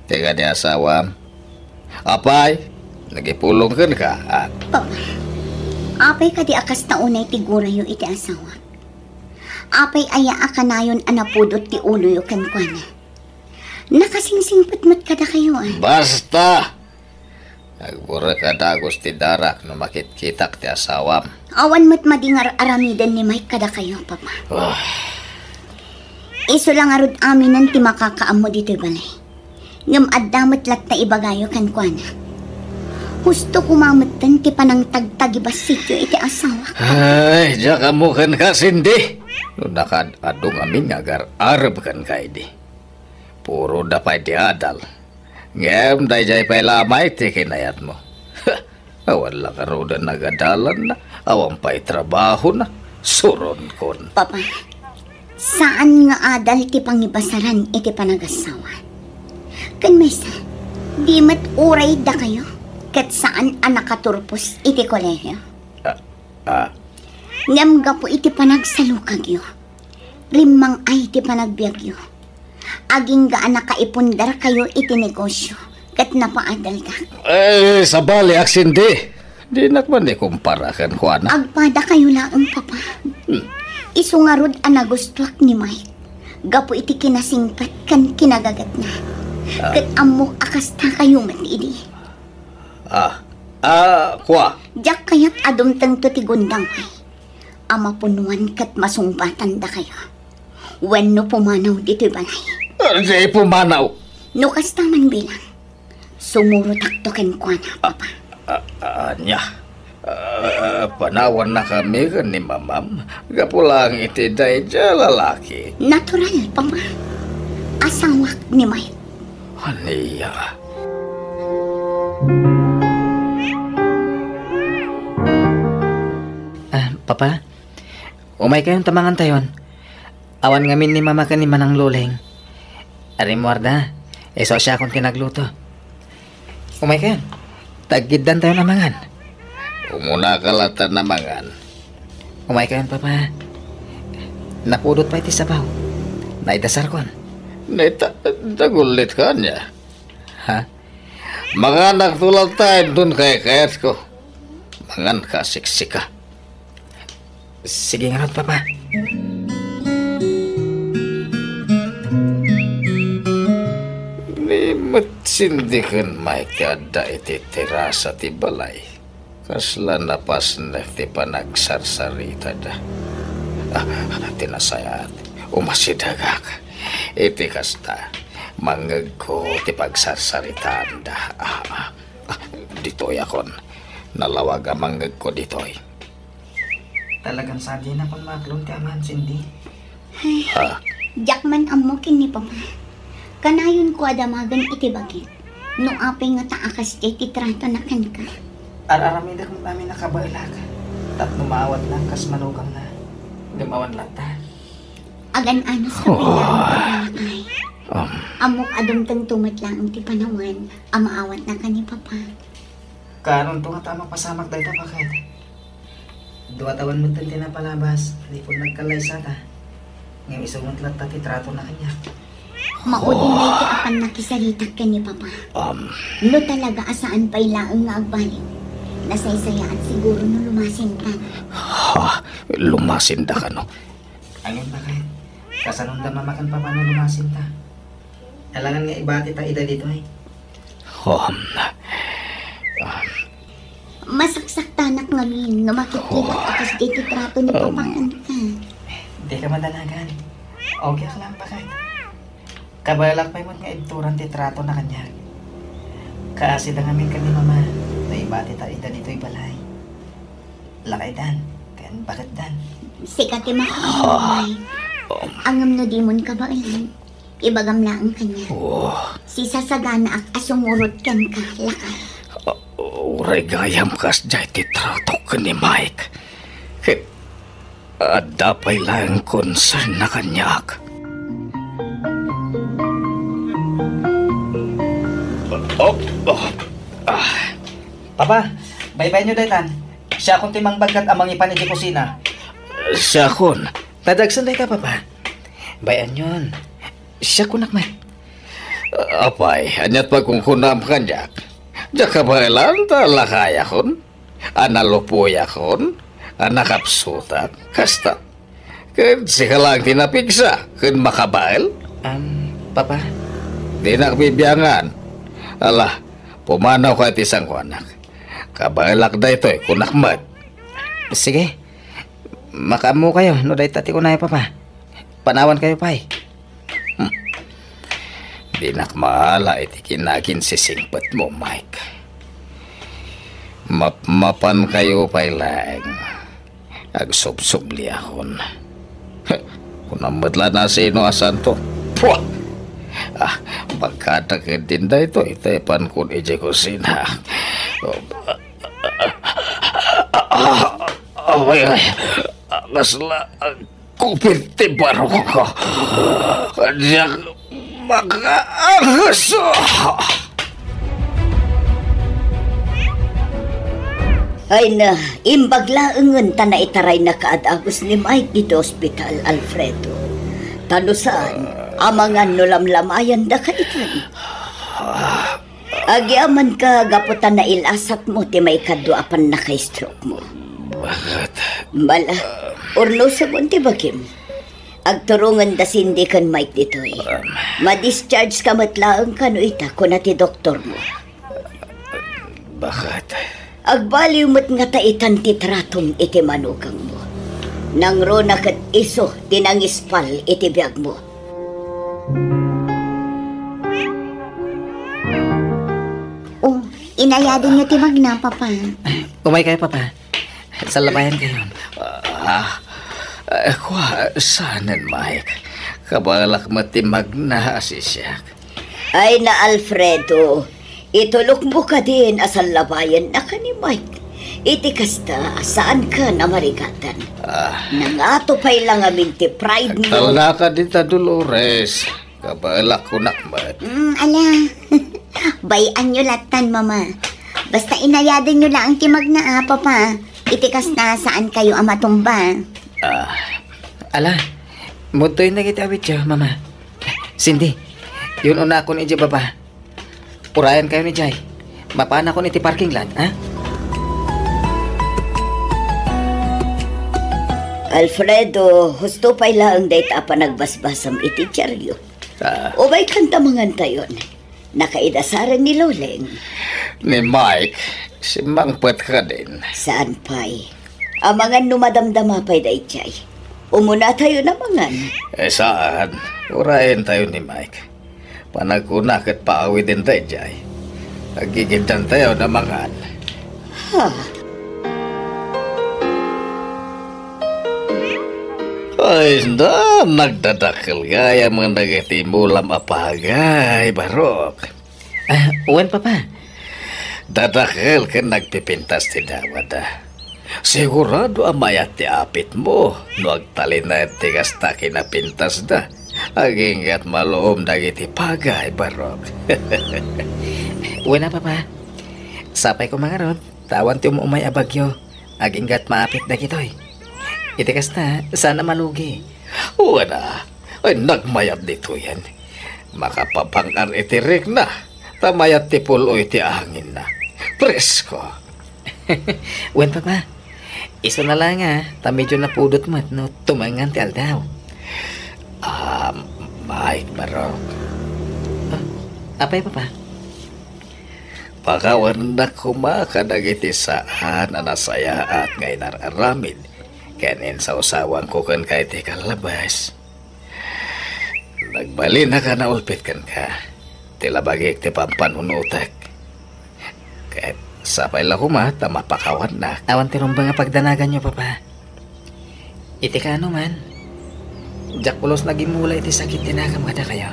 Ti kadi asawam? Apay, nagipulong kenka, a? Papa, apay kadi a kasta unay ti gurayo iti asawak? Apay aya a kanayon a napudot ti uloyo kenkuana? Nakasingsingpet met kadakayo, a? Basta! Agburek a dagus ti darak no makitkitak ti asawam. Awan met madi nga ar-aramiden ni Mike kadakayo, Papa. Ah. Isu la ngarud aminen ti makakaammo ditoy balay. Ngem adda met latta ibagayo kenkuana. Husto koma metten ti panangtagtagibasityo iti asawak. Ay, diak ammo kenka, Cindy. No nakaad-adu ngamin nga agar-areb kenka idi. Puro da pay ti adal. Ngem daydiay pay la met ti kinayatmo. Awan la ngaruden nagadalanna, awan pay trabahona, suronkon. Papa, saan nga adal ti pangibasaran iti panagasawa. Ken maysa, di met uray dakayo, ket saan a nakaturpos iti kolehio. Ah, ah. Ngem gapu iti panagsalukagyo, rimmang-ay ti panagbiagyo. Agingga a nakaipundarkayo iti negosio ket napaadaldak. Eh, sabali, Cindy. Dinak man ikumpara kenkuana. Agpadakayo laeng, Papa. Hmm. Isu ngarud a nagustuak ni Mike gapu iti kinasingpet ken kinagagetna. Ah. Ket ammok a kastakayo met idi. Ah, ah, kua? Diak kayat a dumtengto ti gundaway a mapunuan ket masungbatan dakayo. Wenno pumanaw ditoy balay. Ah, di pumanaw. No kasta man bilang, sumurotakto kenkuana, Papa. Ah, ah, ania? Ah, panawanna kami ken ni Mamam gapu lang iti daydiay a lalaki. Natural, Papa. Asawak ni Mike. Ania? Ah, Papa, umaykayon ta mangantayon. Awan ngamin ni Mama ken ni Manang Loleng. Arimmuarda, isu a siakon ti nagluto. Umaykayon. Taggiddantayon a mangan. Umunaka latta a mangan. Umaykayon, Papa. Napudot pay ti sabaw. Naidasarkon. Neta, dagullitka ania? Ha? Manganakto latta inton kaykayatko. Manganka a siksika. Sige ngarud, Papa. Ni met Cindy ken Mike ti adda iti terasa ti balay. Kasla napasnek ti panagsarsaritada. Ah, ti nasayaat, umasidegak. Iti kasta, Mangngegko ti pagsarsaritaanda. Ah, ah. Ah, ditoyakon. Nalawag a mangngegko ditoy. Talagan sadinakon maaklon ti aman, Cindy. Ay, ah, diak man ammo ken ni Papa. Kanayonko a damagen iti bagik. No apay ngata a kasdiay ti tratona kenka. Ar-aramidek met amin a kabaelak. Tapno maawatnak kas manugangna. Ngem awan latta. Agan-anos ka pay laeng, lakay. Um. Ammok a dumtengto met laeng ti panawen a maawatnaka ni Papa. Kaanonto ngata a mapasamak dayta, baket? Dua tawen metten ti napalabas, di pay nagkallaysata. Ngem isu met latta ti tratona kaniak. Maudin daytoy a pannakisaritak ken ni Papa. Um. No talaga a saan pay laeng nga agbaliw, nasaysayaat siguro no lumasintan. Ha? Lumasinda kano? Ngem, baket, kasanonda mama ken papa no lumasinta? Alangan nga ibatita ida ditoy. Um, um. Masaksaktanak ngamin no makitkitak a kasdiay ti trato ni Papa kenka. Dika madanagan. Okay ka lang, baket. Kabaelak pay met nga ibturan ti tratona kaniak. Kaasida ngamin ken ni Mama no ibatita ida ditoy balay. Lakaydan ken baketdan. Sika ti makaammo, Mike. Ngem no dimon kabaelan, ibagam laeng kaniak. Oh. Sisasaganaak a sumurot kenka, lakay. Ah, uray gayam kasdiay ti tratok ken ni Mike. Ket adda pay laeng concern na kaniak. Oh, oh, ah. Papa, baybayanyo daytan. Siakon ti mangbaggat a mangipan idiay kusina. Siakon? Tadagsen dayta, Papa. Bay-anyon. Siakon met. Apay, ania't pagkunkunam kaniak? Diak kabaelan ta lakayakon? A nalupoyakon? A nakapsutak? Kasta? Ket sika laeng ti napigsa ken makabael? Am, Papa? Dinak bibiangan. Ala, pumanawka iti sangoanak. Kabaelak daytoy, kunak met. Sige. Makaammokayo no dayta ti kunayo, Papa. Panawankayo pay. Hmm. Dinak maala iti kinagin sisingpetmo, Mike. Mapmapankayo pay laeng. Agsubsubliakon. Heh, kunam met la no sino a santo. Pua! Ah, pagkadakit din daytoy, tepankon idiay kusina. Ay, ay, kasla, Kupit ti barok. Diak makaanus. Ay na, imbag laengen ta naitaraynaka a dagus ni Mike ditoy ospital, Alfredo. Ta no saan, amangan no lamlamayandaka itan. Agyamanka gapu ta nailasatmo ti maikadua a pannaka-stroke mo. Bakit? Bala, urnosemon ti bagim. Agturongenda Cindy ken Mike ditoy. Um. Ma-discharge ka met laeng kano ita, kuna ti doktor mo. Bakit? Agbaliw met ngata itan ti tratom iti manugangmo. Nangruna ket isu ti nangispal iti biagmo. Oh, inayadenyo ti magna, Papa. Umaykayo, Papa. Sallabayankayon. Ah, eh, kua, saanen, Mike? Kabaelak met ti magna a sisiak. Ay na, Alfredo, itulokmo kadin a sallabayannaka ni Mike. Iti kasta, saankan a marigatan. Ah. Nangato pay la ngamin ti pride mo. Agtalnaka dita, Dolores. Kabaelak kunak met. Mm, ala. Bay-anyo lattan, Mama. Basta inayadenyo laeng ti magna, a, Papa. Iti kasta, saankayo a matumba. Ah, ala. Mudtoyen dagiti awityo, Mama. Cindy, yun-unakon idiay baba. Urayankayon idiay. Mapanakon iti parking lot, ha? Alfredo, husto pay laeng dayta a panagbasbasam iti diario. Ah. Umaykan ta mangantayon. Nakaidasaren ni Loleng. Ni Mike, simmangpet kadin. Saan pay? Amangan no madamdama pay daydiay. Umunatayon a mangan. Eh, saan? Urayentayo ni Mike. Panagkuna ket paawiden daydiay. Aggigiddantayo a mangan. Ha? Ay, na, nagdadakkel gayam dagiti imulam a pagay, Barok. Ah, wen, Papa. Dadakkel ken nagpipintas ti dawada. Sigurado a mayat ti apitmo no agtalinaed ti kasta kinapintasda. Aginggat maluom dagiti pagay, Barok. Wen a, Papa. Sapay koma ngarud, ta awan ti um-umay a bagyo. Aginggat maapit dagitoy. Iti kasta, saan a malugi. Wen a, ay nagmayat ditoyen. Makapapang-ar iti rikna, ta mayat ti pul-oy ti anginna. Presko. Wen, Papa. Isu na la nga, ta medyo napudot met no tumangan ti aldaw. Ah, Mike, Barok. Ah, apay, Papa? Pakawannak koma kadagiti saan a nasayaat nga inar-aramid ken insawsawanko kenka iti kallabas. Nagbalinnak a naulpit kenka. Ti labagik ti pampanunotek. Ket sapay la koma ta mapakawannak. Awan ti rumbeng a pagdanaganyo, Papa. Iti kaano man, diak pulos nagimmula iti sakit ti nakam kadakayo.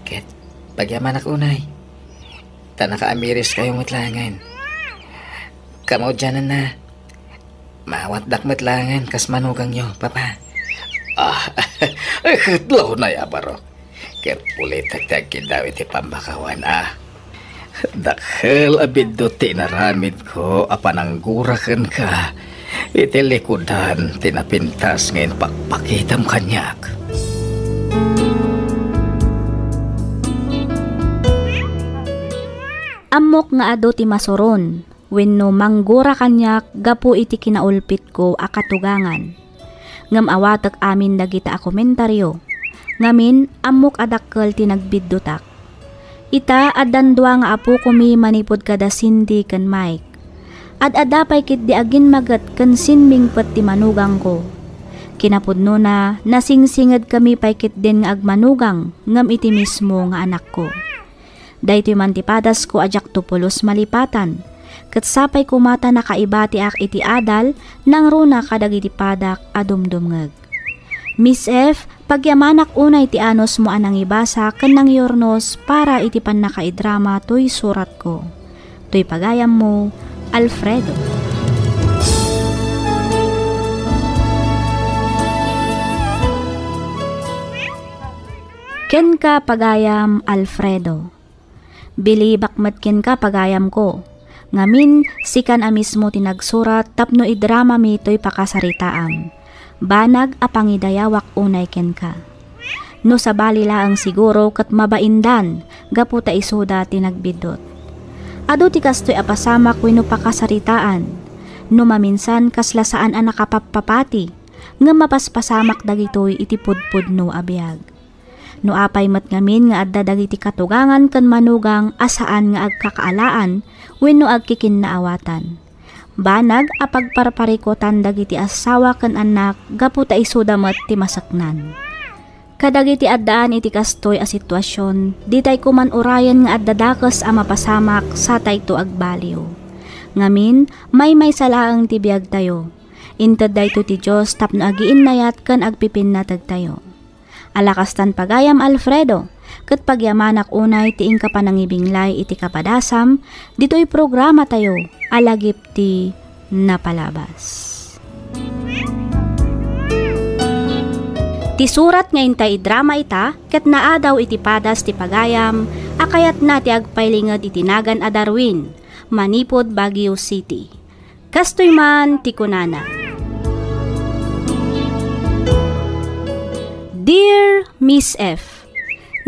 Ket pagyamanak unay, ta nakaamiriskayo met laengen. Kamaudiananna, maawatdak met laengen kas manugangyo, Papa. Ah, ay, ket launay a Barok. Ket ulitek ti agkiddaw iti pammakawan, a. Dakkel a biddut ti inaramidko a pananggura kenka iti likudan ti napintas nga impakpakitam kaniak. Ammok nga adu ti masuron wenno manggura kaniak gapu iti kinaulpitko a katugangan. Ngem awatek amin dagita a komentario. Ngamin, ammok a dakkel ti nagbiddutak. Ita, addan dua nga apokomi manipud kada Cindy ken Mike. Ad-adda pay ketdi agimmaget ken simmingpet ti manugangko. Kinapudnona, nasingsingedkami pay ketdin nga agmanugang ngem iti mismo nga anakko. Daytoy man ti padasko a diakto pulos malipatan, ket sapay koma ta nakaibatiak iti adal nangruna kadagiti padak a dumdumngeg. Miss F, pagyamanak unay ti anusmo a nangibasa ken nangyurnos para iti pannakaidrama toy suratko. Toy pagayammo, Alfredo. Kenka, pagayam Alfredo. Bilibak met kenka, pagayamko. Ngamin, sikan a mismo ti nagsurat tapno idramami toy pakasaritaam. Banag a pangidayawak unay kenka. No sabali laeng siguro ket mabaindan gapu ta isuda ti nagbiddut. Adu ti kastoy a pasamak wenno pakasaritaan. No maminsan, kasla saan a nakapappapati, ngem mapaspasamak dagitoy iti pudpudno a biag. No apay met ngamin nga adda dagiti katugangan ken manugang a saan nga agkakaalaan wenno agkikinnaawatan, banag a pagparparikutan dagiti asawa ken annak gapu ta isuda met ti maseknan. Kadagiti addaan iti kastoy a situasion, ditay koman urayen nga adda dakes a mapasamak satayto agbaliw. Ngamin, maymaysa laeng ti biagtayo. Inted daytoy ti Dios tapno agiinnayat ken agpipinnategtayo. Ala kastan, pagayam Alfredo, ket pagyamanak unay ti inka panangibinglay iti kapadasam ditoy programatayo a Lagip ti Napalabas. Ti surat nga intay idrama ita ket naadaw iti padas ti pagayam a kayatna ti agpailinged iti nagan a Darwin, manipud Baguio City. Kastoy man ti kunana, Dear Miss F,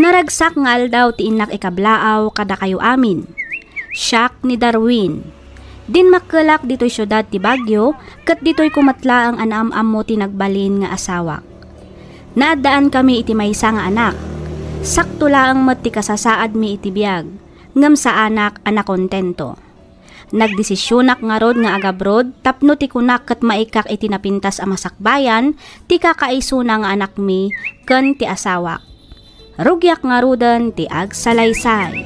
naragsak nga aldaw ti innak ikablaaw kadakayo amin. Siak ni Darwin. Dinmakkelak ditoy siudad ti Baguio, ket ditoyko met laeng a naam-ammo ti nagbalin nga asawak. Naaddaankami iti maysa nga anak. Sakto laeng met ti kasasaadmi iti biag, ngem saanak a nakontento. Nagdesisionak ngarud nga agabroad tapno ti kunak ket maikak iti napintas a masakbayan ti kakaisuna nga anakmi ken ti asawak. Rugiak ngaruden ti agsalaysay.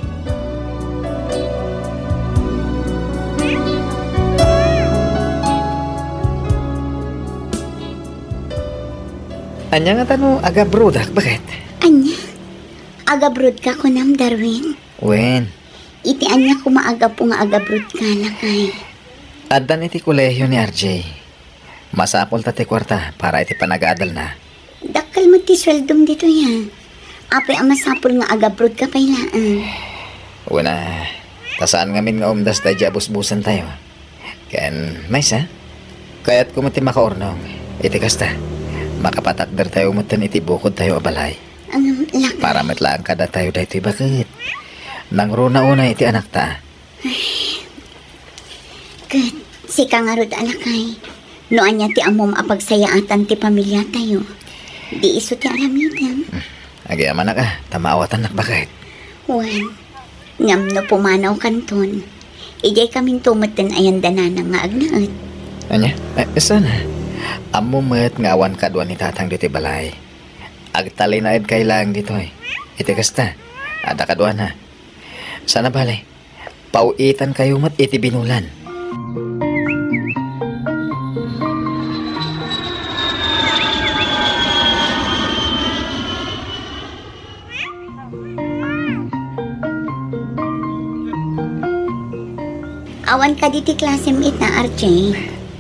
Ania ngata no agabrodak, baket? Ania? Agabrodka kunam, Darwin? Wen. Iti ania koma a gapu nga agabrodka, lakay? Addan iti kolehio ni R J. Masapul ta ti kuarta para iti panagadalna. Dakkel met ti sueldom ditoy, a. Apay a masapul nga agabrodka pay laeng? Wen a, ta saan ngamin nga umdas daydi a busbusentayo. Ken, maysa, kayatko met ti makaurnong. Iti kasta, makapatakdertayo metten iti bukodtayo a balay. Ngem, lakay. Para met laeng kadatayo daytoy, baket. Nangruna unay iti anakta. Ket sika ngarud a lakay, no ania ti ammom a pagsayaatan ti pamiliatayo, di isu ti aramidem. Agyamanak a, ta maawatannak, baket. Wen, ngem no pumanawkanton, idiay kaminto metten ayan da nanang nga agnaed. Ania? Eh, saan a? Ammom met nga awan kadua ni tatang ditoy balay. Agtalinaedkay laeng ditoy. Iti kasta, adda kaduana. Saan a bale, paw-itankayo met iti binulan. Awan kadi ti klasem ita, R J?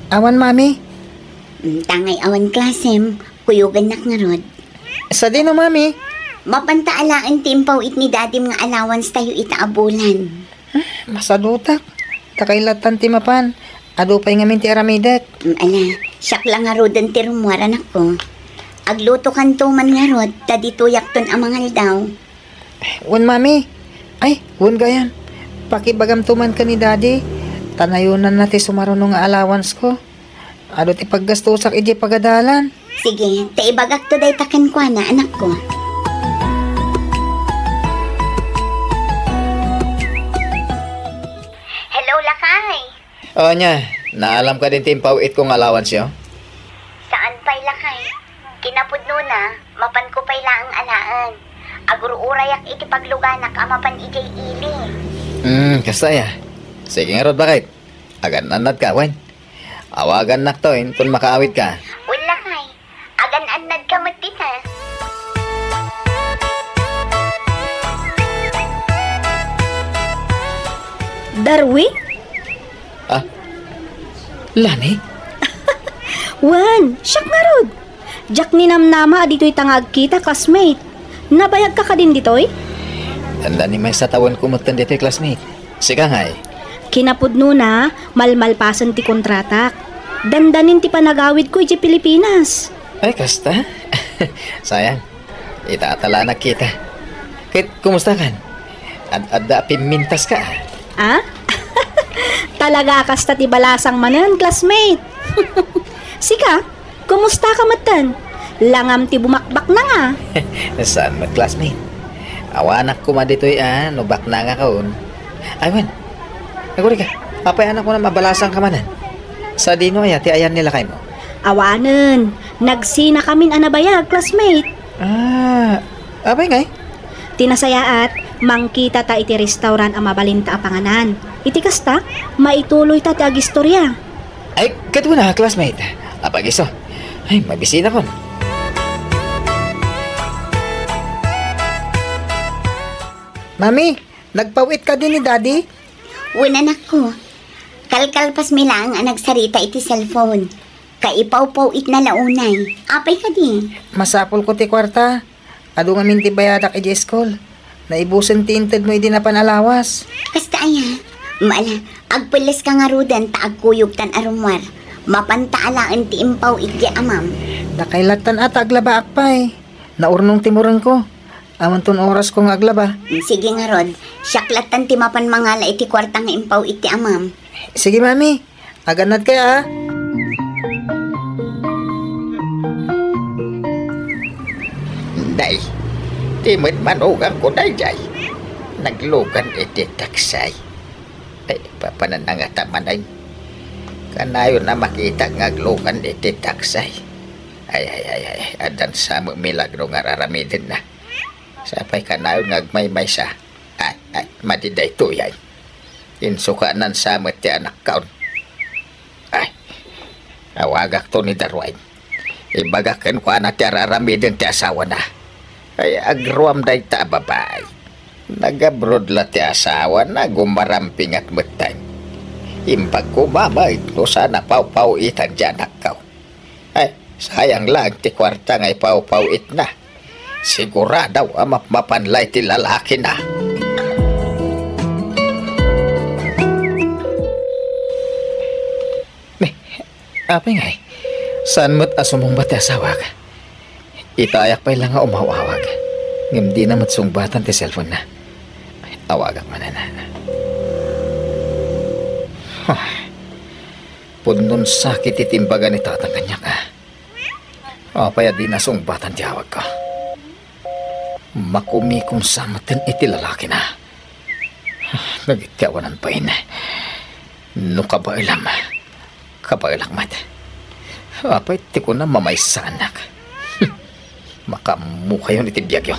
Awan, Mami. Mm, tangay awan klasem, kuyogannak ngarud. Sadino, Mami? Mapanta alaen ti impaw-it ni Dadim nga allowance tayo ita a bulan. Masadutak. Ta kaylattan ti mapan. Adu pay ngamin ti aramidek. Mm, ala, siak la ngaruden ti rummuar, anakko. Aglutokanto man ngarud, ta ditoyakton a mangaldaw. Wen, Mami. Ay, wen gayam. Pakibagamto man ken ni Daddy. Ta nayonanna ti sumaruno nga allowance ko. Adu ti paggastosak idiay pagadalan. Sige, ta ibagakto dayta kenkuana, anakko. Hello, lakay. O, ania, naalam kadin ti impaw-itko nga allowance yo? Saan pay, lakay? Kinapudnona, mapanko pay laeng alaen. Agur-urayak iti pagluganak a mapan idiay ili. Hmm, kasta aya. Sige ngarud, baket. Agan-annadka, wen? Awagannakto inton makaawidka. Wen, lakay. Agan-annadka met dita. Darwin? Ah? Lani? Wen, siak ngarud. Diak ninamnama a ditoyta nga agkita, classmate. Nabayagka kadin ditoy? Dandani maysa tawenko metten ditoy, classmate. Sika ngay? Kinapudnona, malmalpasen ti kontratak. Dandanin ti panagawidko idiay Pilipinas. Ay, kasta? Sayang. Ita ta la nagkita. Ket, kumustakan? Ad-adda a pimmintaska, a? Ah? Talaga a kasta ti balasang manen, classmate. Sika, kumustaka metten? Langam ti bumakbaknang, a? Saan met, classmate? Awanak koma ditoy a no baknangakon. Ay, wen. Agurayka, apay a kunam a balasangka manen? Sadino aya ti ayan ni lakaymo? Awanen. Nagsinakamin a nabayag, classmate. Ah, apay ngay? Ti nasayaat, mangkitata iti restaurant a mabalinta a panganan. Iti kasta, maituloyta ti agistorya. Ay, ket wen a, classmate. Apay isu? Ay, mabisinakon. Mami, nagpaw-it kadi ni Daddy? Wen, anakko. Kalkalpasmi laeng a nagsarita iti cellphone. Kaipawpaw-itna la unay. Apay kadi? Masapulko ti kuarta. Adu ngamin ti bayadak idiay school. Naibusen ti intedmo idi napan a lawas. Kasta aya? Ala, agpelleska ngaruden ta agkuyogtan a rummuar. Mapanta alaen ti impaw-it idiay amam. Nakaylattan a ta aglabaak pay. Naurnong ti murengko. Amanton orasko nga aglaba. Sige ngarud, siak lattan ti mapan mangala iti kuarta nga impaw-it ti amam. Sige, Mami. Agannadkay, a? Day, ti met manugangko daydiay. Naglugan iti taksay. Ay, papananangata manen. Kanayon a makita nga aglugan iti taksay. Ay, ay, ay, ay, addan sa milagro nga araramidenna. Apay kanayon nga agmaymaysa? Ay, ay, madi daytoy ay. Insukanan sa met ti anakkaon. Ay, awagakto ni Darwin. Ibagak kenkuana ti ar-aramiden ti asawana. Ay, agruam dayta a babai. Nag-abroad la ti asawana, gumarampingat metten. Imbag ko mamay no saan a pawpaw-itan ti anakkaw. Ay, sayang lang ti kuarta nga ipawpaw-itna. Sigurado a mapmapan la iti lalakina. Ni, apay ngay? Saan met a sumungbat ti asawak? Itayak pay la nga umaw-awag. Ngem dina met sungbatan ti cellphone na. Awagak manen. Huh. Pudnon sakit iti imbaga ni Tatang kaniak, a. Apay a dina sungbatan ti awagko? Makumikom sa metten iti lalakina. Dagiti awanan pay. No kabaelam, kabaelak met. Apay ti kuna mamaysanak? Makaammokayon iti biagyo.